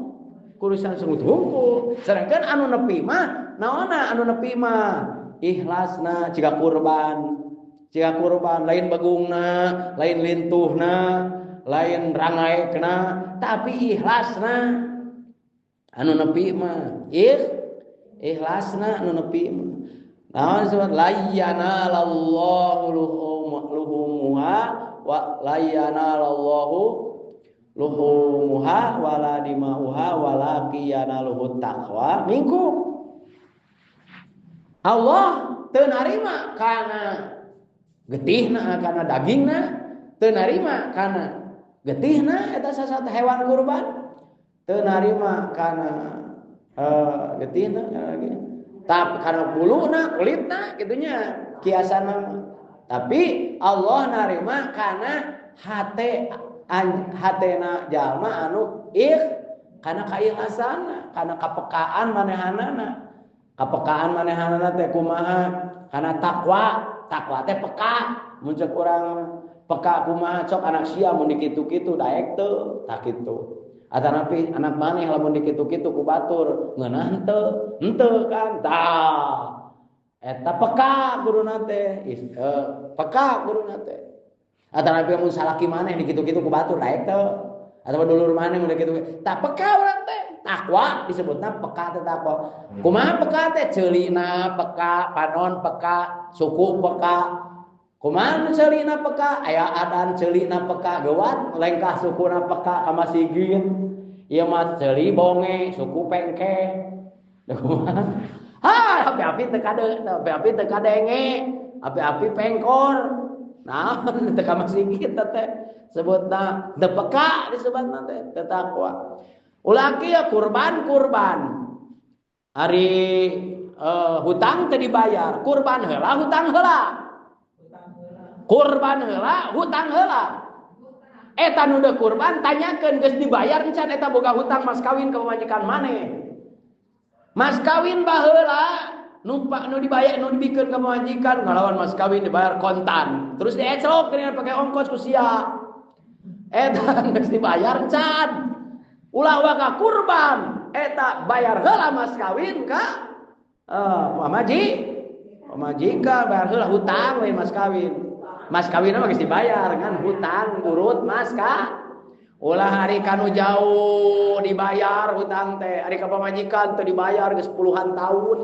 Kurusan sungut hungkul. Sedangkan anu nepi mah naonna anu nepi mah ikhlasna jiga kurban. Jiga kurban lain bagungna, lain lintuhna, lain rangaekna, tapi ikhlasna anu nepi mah. Ikhlasna anu nepi mah. Naon disebut layyanalallahu luhumuha wa layyanalallahu luhumuha wala dimauha wala qiyanaluhu taqwa minkum. Allah teu narima kana getihna, kana dagingna, teu narima kana getihna eta sasat hewan kurban, teu narima kana getihna lagi. Tapi karena buluna, kulitna gitunya kiasan. Tapi Allah narima karena hate hatena jalma anu karena kaikhlasanna, karena kapekaan manehanana. Kapekaan manehanana teh kumaha? Karena takwa, takwa teh peka. Mun ceuk urang peka kumaha sok anak sia mun dikitu-kitu daek teu, tah kitu. Atanapi anak maneh lamun dikitu-kitu ku batur ngeunah henteu, henteu kan tah. Eta peka guruna teh, peka guruna teh. Atanapi mun salaki maneh dikitu-kitu ku batur daek teu. Atawa dulur maneh mun dikitu. Tah peka urang teh. Takwa disebutna peka teh takwa. Kumaha peka teh? Ceulina peka, panon peka, suku peka. Kumaha ceulina peka? Aya adan ceulina peka geuwat, lengkah sukuna peka ka masigit. Ieu mah ceuli bonge, suku pengke. Kumaha? Ha, api-api teu kade, api-api teu kadenge, api-api pengkor. Nah, teu ka masigit teh sebutna teu peka disebutna teh teu takwa. Ulah kieu kurban-kurban. Ari hutang teu dibayar, kurban heula hutang heula. Kurban heula hutang heula. Eta nu deuk kurban tanyakeun geus dibayar encan eta boga hutang mas kawin ka pamajikan maneh. Mas kawin baheula nu dibayar nu dibikeun ka pamajikan ngalawan mas kawin dibayar kontan. Terus dieclok geuningan pake ongkos ku sia. Eta geus dibayar encan. Ulah waka kurban eta bayar heula mas kawin ka pamajikan bayar heula hutang we mas kawin. Mas kawin mah geus dibayar ngan hutang urut mas ka. Ulah ari kanu jauh dibayar hutang teh, ari ka pamajikan teu dibayar geus puluhan tahun.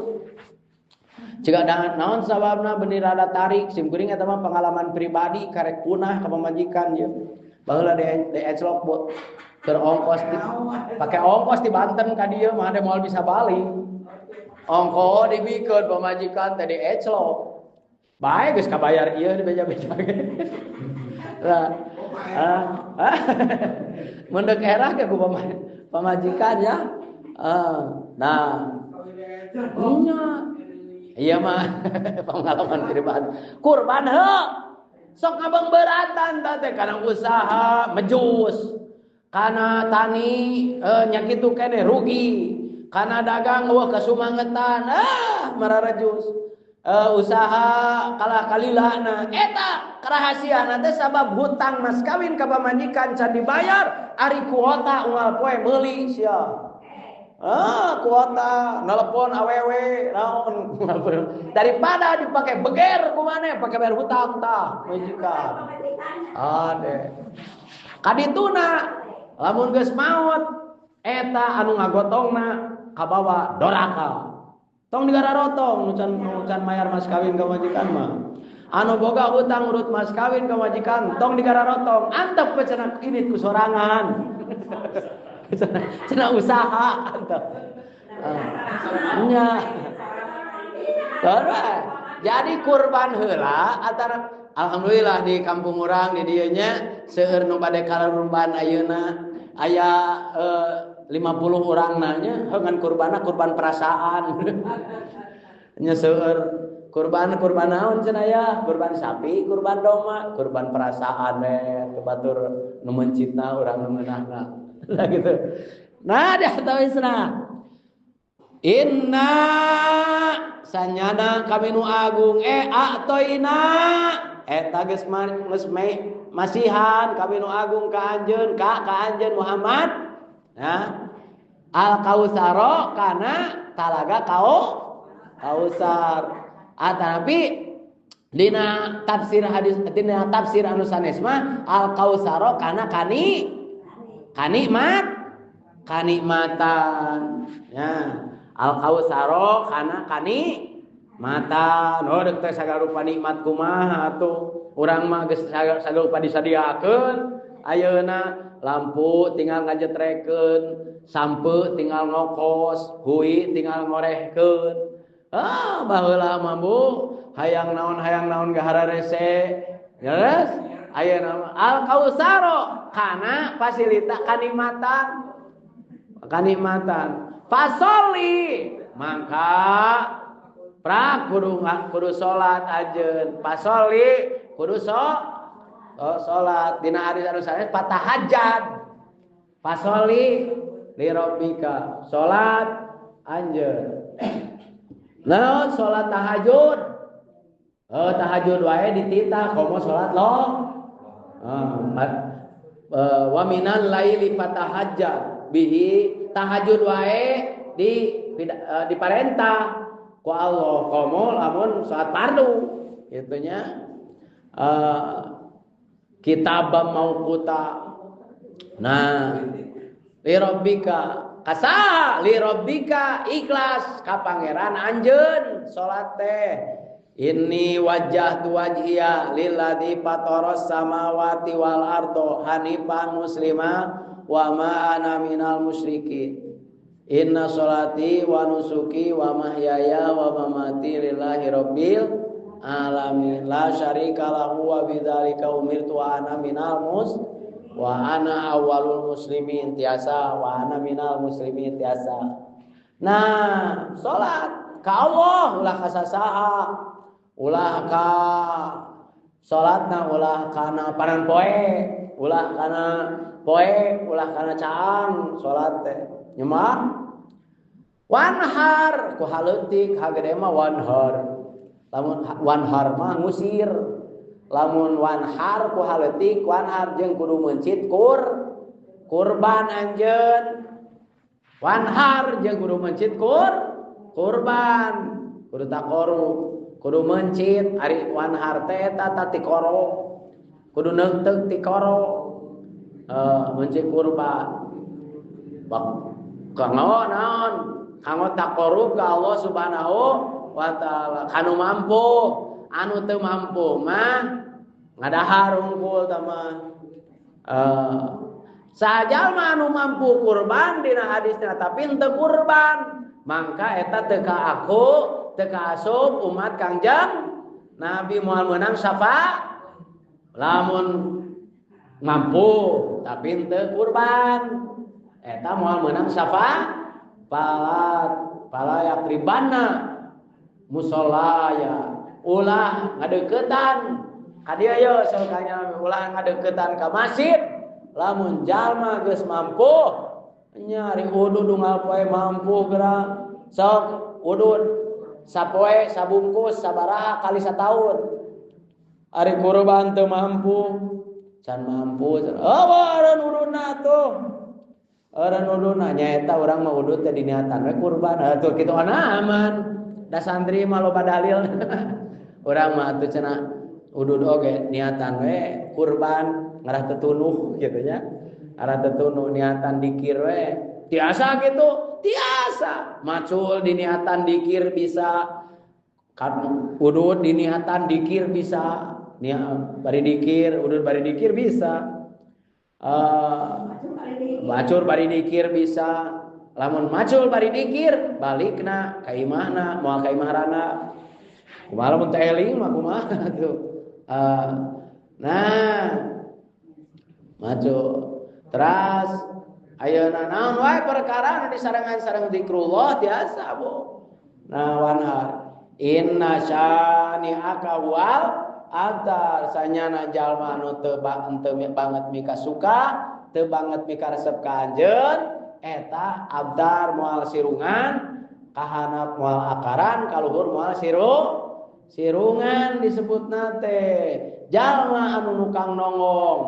Ciga naon sababna beunir rada tarik sim kuring eta mah pengalaman pribadi karek punah ka pamajikan ieu. Baheula dieclok buat terongkos pakai ongkos di Banten ka dieu mah ada moal bisa balik. Ongkos dibikeun pamajikan teh dieclok. Bae geus kabayar ieu dibeja-beja ge. Lah, mun deuk era ge ku pamajikan ya. Nah. Nya. Iya mah pengalaman pribadi. Kurban heuh. Sok ngabang beratan teh kana usaha mejus. Kana tani nya kitu keneh rugi. Kana dagang eueuh kasumangetan mararejus. Usaha kalah kalilana eta rahasiana teh sabab hutang mas kawin ka pamajikan can dibayar ari kuota unggal poe meuli sia. Kuota nelpon awewe naon daripada dipake beger ku maneh pake bayar hutang tah majikan. Ade. Kadituna lamun geus maot eta anu ngagotongna kabawa doraka. Tong digararotong nu can mayar mas kawin ka majikan mah. Anu boga hutang urut mas kawin ka majikan tong digararotong, antep we cenah init ku sorangan. Cenah usaha antep. Nya. Jadi kurban heula antara alhamdulillah di kampung urang di dieu nya seueur nu bade karurban ayeuna aya 50 orang nanya dengan kurbana kurban perasaan. Nya seueur kurban kurban naon cenah ya? Kurban sapi, kurban domba, kurban perasaan we batur Nu mencitna urang nu ngeunahna. Nah gitu. Nah diatawisna. Inna sanyana kami nu agung atoina eta geus masihan kami nu agung ka anjeun ka anjeun Muhammad. Nah al kausaro kana talaga kausar. Tapi dina tafsir hadis dina tafsir anu sanes mah al kausaro kana kani kanikmat kanikmatan. Ya al kausaro kana kanikmatan. Oh deuk teh sagala rupa nikmat kumaha atuh urang mah geus sagala rupa disadiakeun. Ayeuna lampu tinggal ngajetrekeun, sampe tinggal ngokos, hui tinggal ngorehkeun. Ah baheula mah Bu, hayang naon gahara rese. Jelas? Ayeuna mah al kausaro kana fasilita kanikmatan. Kanikmatan. Fasoli mangka pra kudu salat ajeun. Fasoli kudu salat dina hadis anu sanes patahajjad. Fasoli li rabbika salat anjeun. Naon salat tahajud? Oh tahajud wae dititah komo salat lo. Wa minal laili fatahajjad bihi tahajud wae di diparentah ku Allah komo lamun salat fardu kitu nya. Kitab mauquta. Nah, li rabbika kasa li rabbika ikhlas ka pangeran anjeun salat teh. Inni wajjahtu wajhiya lilladzi fataras samawati wal ardo hanifan muslima wa ma ana minal musyrikin. Inna sholati wa nusuki wa mahyaya wa mamati lillahi rabbil alamin. La syarika lahu wa bidzalika umirtu wa ana minal mus wa ana awwalul muslimin tiasa wa ana minal muslimin tiasa. Nah, salat ka Allah ulah ka sasaha, ulah ka salatna ulah kana panan poe, ulah kana poe, ulah kana caang salat teh. Nyemak wanhar ku haleutik hagede mah wanhar. Lamun wanhar mah ngusir. Lamun wanhar ku haleutik wanhar jeung kudu meuncit kurban anjeun. Wanhar jeung kudu meuncit kurban, kudu taqarrub, kudu meuncit ari wanhar teh eta tikoro. Kudu neungteuk tikoro. Meuncit kurban. Kanggo naon? Kanggo taqarrub ka Allah Subhanahu wa taala. Kanu mampu, anu teu mampu mah ngadahar unggul tah mah. Sajalma anu mampu kurban dina hadisna tapi henteu kurban, mangka eta teu ka aku, teu ka asup umat Kangjeng Nabi moal meunang syafaat. Lamun mampu tapi henteu kurban, eta moal meunang syafaat. Pala yakribanna musholaya ulah ngadeukeutan ka dieu ye saukanya ulah ngadeukeutan ka masjid. Lamun jalma geus mampu nyari udud unggal poe mampu geura sok udud sapoe sabungkus sabaraha kali sataun. Ari kurban teu mampu can mampu oh eureun ududna tuh eureun ududna nyaeta urang mah udud teh diniatan we kurban atuh kitu ana aman. Da santri mah loba dalil. Urang mah atuh cenah udud oge niatan we kurban ngarah tetunuh gitu nya. Arah tetunuh niatan dikir we. Tiasa gitu, tiasa. Macul diniatan dikir bisa. Udud diniatan dikir bisa. Niat bari dikir, udud bari dikir bisa. Macul bari dikir bisa. Lamun macul bari dikir balikna ka imahna, moal ka imah rana. Kumaha lamun teh eling mah kumaha tuh. Nah, macul. Teras ayeuna naon wae perkara anu disarengan sareng zikrullah tiasa Bu. Nah wanhar inna syani'aka wal Abtar sanyana jalma anu teu banget mika suka, teu banget mika resep ka anjeun, eta abtar moal sirungan, kahanap moal akaran, kaluhur moal sirungan disebutna teh. Jalma anu nukang nongong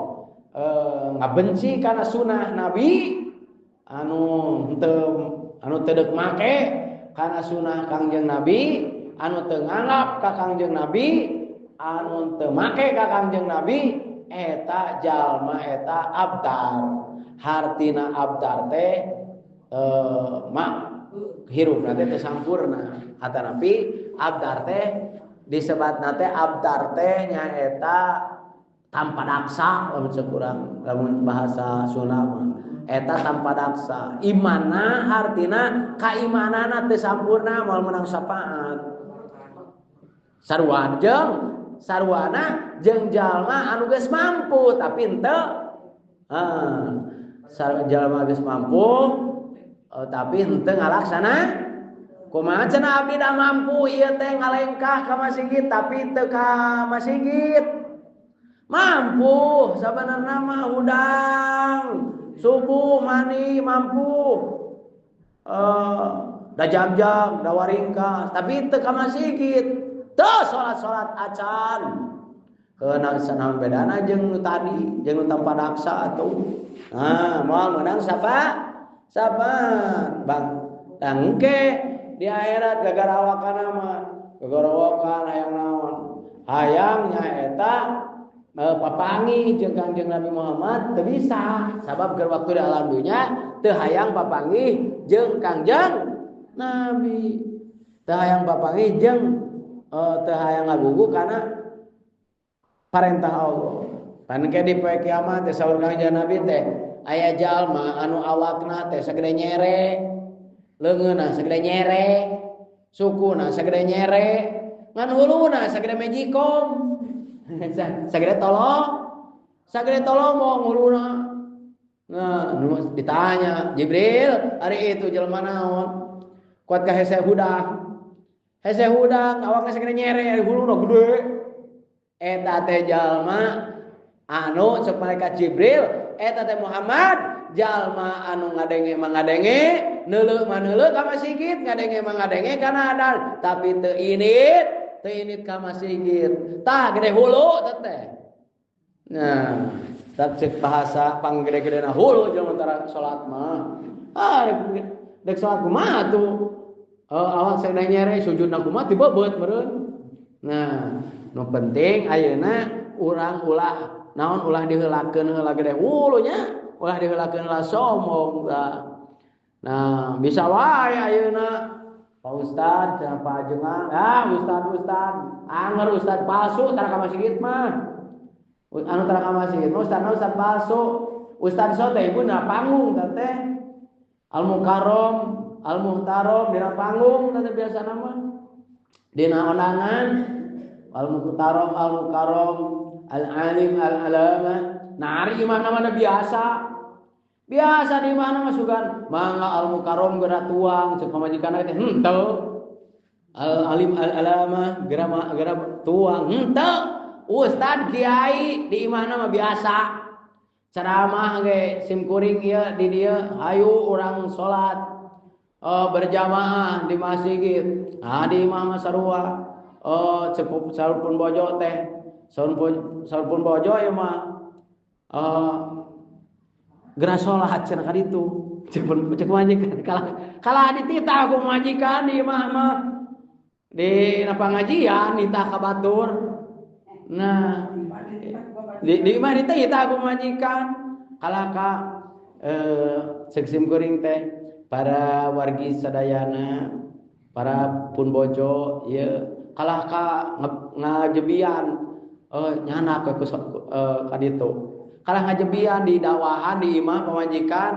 ngabenci kana sunah Nabi, anu teu anu teu deuk make kana sunah Kangjeng Nabi, anu teu nganggap ka Kangjeng Nabi, anu teu make ka Kangjeng Nabi, eta jalma eta abtar. Hartina abtar teh mak hirupna teh teu sampurna. Atanapi abtar teh disebatna teh abtar teh nyaeta tanpa daksa lamun cek urang, lamun bahasa Sunda mah eta tanpa daksa. Imanna hartina kaimanana teu sampurna moal meunang syafaat. Sarua jeung sarwana jeung jalma anu geus mampu tapi henteu jalma geus mampu tapi henteu ngalaksana. Kumaha cenah abdi da mampu ieu teh ngalengkah ka masjid tapi teu ka masjid. Mampu sabenerna mah hudang subuh mandi mampu da jam-jam da waringkas tapi teu ka masjid. Teu salat-salat acan. Keunang sanaon bedana jeung nu tadi jeung nu tanpa daksa atuh. Nah, moal meunang sapa? Sapa? Bang tangke di akhirat gagarawakan mah, gagarawakan hayang naon? Hayang nyaeta papangi jeung Kangjeng Nabi Muhammad teu bisa, sabab keur waktu di alam dunya teu hayang papangi jeung Kangjeng Nabi. Teu hayang papangi jeung teu hayang ngagugu kana parentah Allah. Pan ke di poe kiamat teh saur Kangjeng Nabi teh aya jalma anu awakna teh sagede nyere, leungeunna sagede nyere, sukuna sagede nyere, ngan huluna sagede mejikom. Sagede tolong, sagede tolong huluna. Nah, ditanya Jibril, ari itu jelema naon? Kuat ka hese hudang. Hese hudang awakna sagede nyere, ari huluna gede. Eta teh jalma anu cek malaikat Jibril, eta teh Muhammad, jalma anu ngadenge mah ngadenge, neuleuh mah neuleuh ka masjid, ngadenge mah ngadenge kana adan, tapi teu init ka masjid. Tah gede hulu teh. Nah, tak cek bahasa panggede-gedena hulu jelema tara salat mah. Ah, dek salat kumaha tuh? Awak sagede nyere sujudna kumaha dibebeut meureun. Nah, nu penting ayeuna urang ulah naon ulah diheulakeun heula gede hulunya, ulah diheulakeun heula sombong. Nah, bisa wae ayeuna Pak Ustad, Pak Ajengan, Ustad, anger Ustad palsu tara ka masjid mah. Anu tara ka masjid mah ustadna ustad palsu. Ustad so teh ibu na panggung teh. Al Mukarram, Al Muhtaram dina panggung teh biasana mah. Dina ondangan Al Muhtaram, Al Mukarram, Al Alim, Al Alamah. Nah, ari imah mana biasa. Biasa di mana masukan mangga al mukarrom geura tuang cek pamajikan teh henteu. Al alim al alamah geura tuang henteu. Ustad kiai di imahna mah biasa. Ceramah ge sim kuring ieu di dieu hayu urang salat berjamaah di masjid. Ah di imah mah sarua. Cek saurpun bojo teh. Saurpun bojo ieu mah geura salat cenah ka ditu. Cek majikan kalah dititah ku majikan di imah mah. Di pangajian nitah ka batur. Nah, di imah dititah ku majikan. Kalah ka cek sim kuring teh para wargi sadayana, para pun bojo ieu kalah ka ngajebian nyana ka ka ditu. Kalah ngajebian di dakwahan di imah pamajikan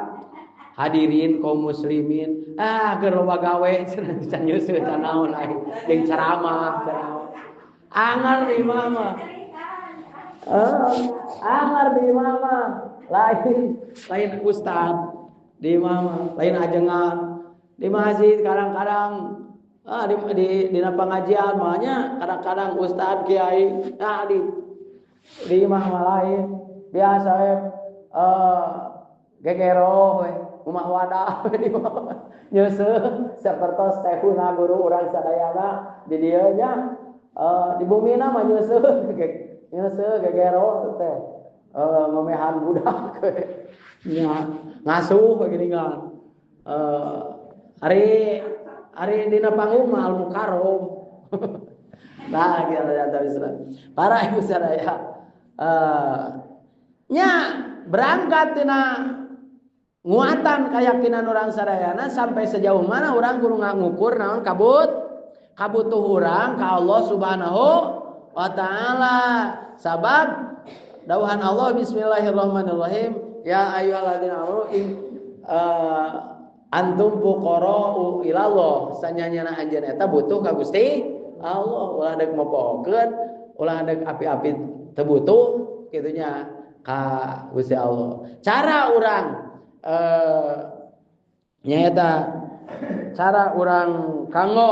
hadirin kaum muslimin keur loba gawe cenah can nyeuseut can naon aing jeung ceramah anger di imah mah anger di imah mah lain ustad di imah mah lain ajengan di masjid kadang-kadang Di dina pengajian mah nya kadang-kadang ustad kiai nah di imah mah lain biasa we gegero we rumah wadah nyeuseuh sapertos tehuna guru urang sadayana di dieu nya di bumina mah nyeuseuh nyeuseuh gegero teh ngomehan budak nya ngasuh geuningan ari dina panggung mah al mukarrom. Nah kieu aya para ibu sadaya nya berangkat tina nguatan keyakinan orang sadayana sampai sejauh mana orang kudu ngukur naon kabutuh urang ka Allah Subhanahu wa taala. Sabab dawuhan Allah bismillahirrahmanirrahim ya ayyuhalladzina amanu antum fuqara'u ilallah sanyanyana anjeun eta butuh ka Gusti Allah ulah deuk mopokeun ulah deuk api-api teu butuh kitu nya ka Gusti Allah. Cara urang nyaeta cara urang kanggo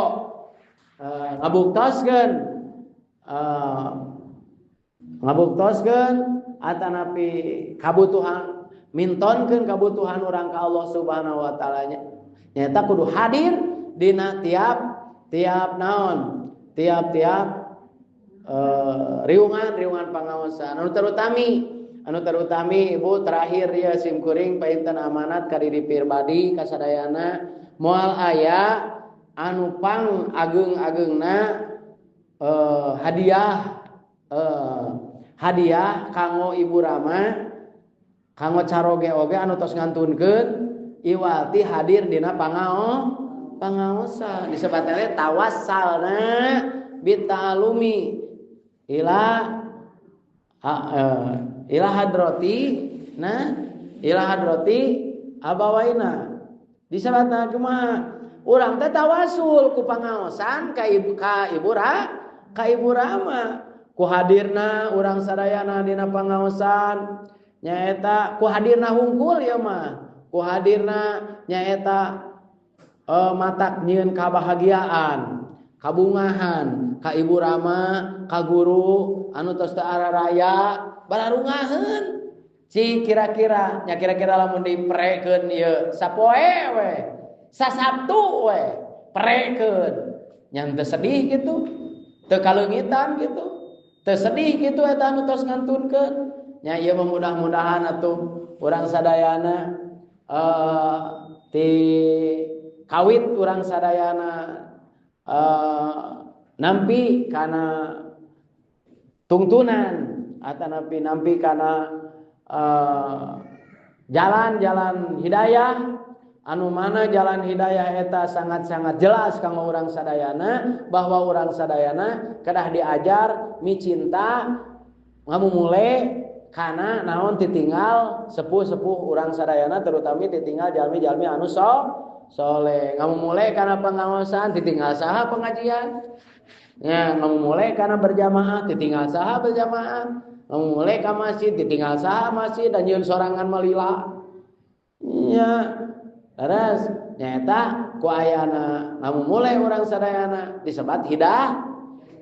ngabuktoskeun atanapi kabutuhan mintonkeun kabutuhan urang ka Allah Subhanahu wa taala nyaeta kudu hadir dina tiap naon tiap-tiap riungan pangaosan anu terutami ibu terakhir ya simkuring painten amanat ka diri pribadi kasadayana moal aya anu pang ageung-ageungna hadiah kanggo ibu rama kanggo caroge oge anu tos ngantunkeun iwati hadir dina pangaosan disebatna teh tawassalna bita'alumi ila hadrati nah ila hadrati abawaina disebatna kumaha urang teh tawasul ku pangaosan ka ibu rama ku hadirna urang sadayana dina pangaosan nyaeta ku hadirna hungkul ieu mah ku hadirna nyaeta matak nyieun kabahagiaan kabungahan ka ibu rama ka guru anu tos teu araraya bararungaheun ci kira-kira nya kira-kira lamun diprekeun ieu sapoe we sasabtu we prekeun nya teu sedih kitu teu kaleungitan kitu teu sedih kitu eta anu tos ngantunkeun nya ieu mah mudah-mudahan atuh urang sadayana ti kawit urang sadayana nampi kana tungtunan atanapi nampi kana jalan-jalan hidayah anu mana jalan hidayah eta sangat-sangat jelas kanggo urang sadayana bahwa urang sadayana kedah diajar micinta ngamumule kana naon titinggal sepuh-sepuh urang sadayana terutama titinggal jalmi-jalmi anu soleh ngamumule kana pengawasan titinggal saha pengajian nya ngamumule kana berjamaah titinggal saha berjamaah ngamumule ka masjid titinggal saha masjid dan nyieun sorangan malila nya terus nyaeta ku ayana ngamumule urang sadayana disebat hidayah.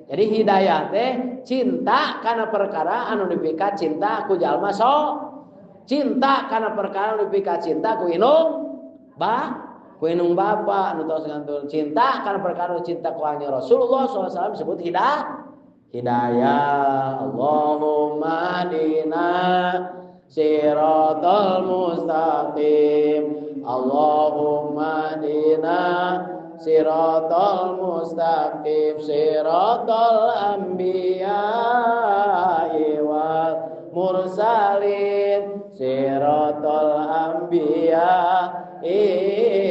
Jadi hidayah teh cinta kana perkara anu dipika cinta ku jalma so cinta kana perkara anu dipika cinta ku inung ba ku inung bapa anu tos ngantun cinta kana perkara cinta ku hanya Rasulullah SAW disebut hidayah. Hidayah Allahumma dina siratal mustaqim Allahumma dina siratal mustaqim siratal anbiya'i wal mursalin siratal anbiya'i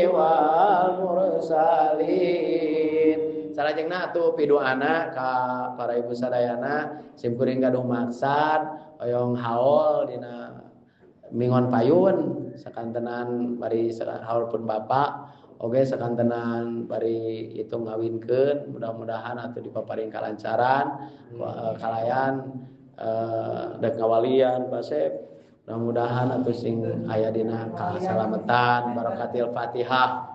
wal mursalin. Salajengna atuh piduana ka para ibu sadayana simkuring gaduh maksad hoyong haul dina mingon payun sakantenan bari haul pun bapak oke sakantenan bari itu ngawinkeun mudah-mudahan atuh dipaparing kalancaran kalayan dek ngawalian Pasep mudah-mudahan atuh sing aya dina kasalametan barakatil Fatihah.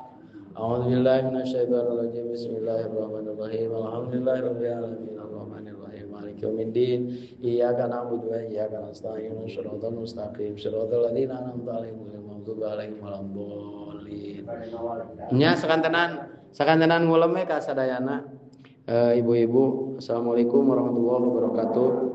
A'udzubillahi minasyaitonirrajim. Bismillahirrahmanirrahim. Alhamdulillahirabbil alamin arrahmanirrahim maliki yaumiddin. Iyyaka na'budu wa iyyaka nasta'in. Shiratal mustaqim. Shiratal ladzina an'amta 'alaihim ghairil maghdubi 'alaihim waladdallin. Nya sakantenan ngulem ka sadayana. Ibu-ibu, assalamualaikum warahmatullahi wabarakatuh.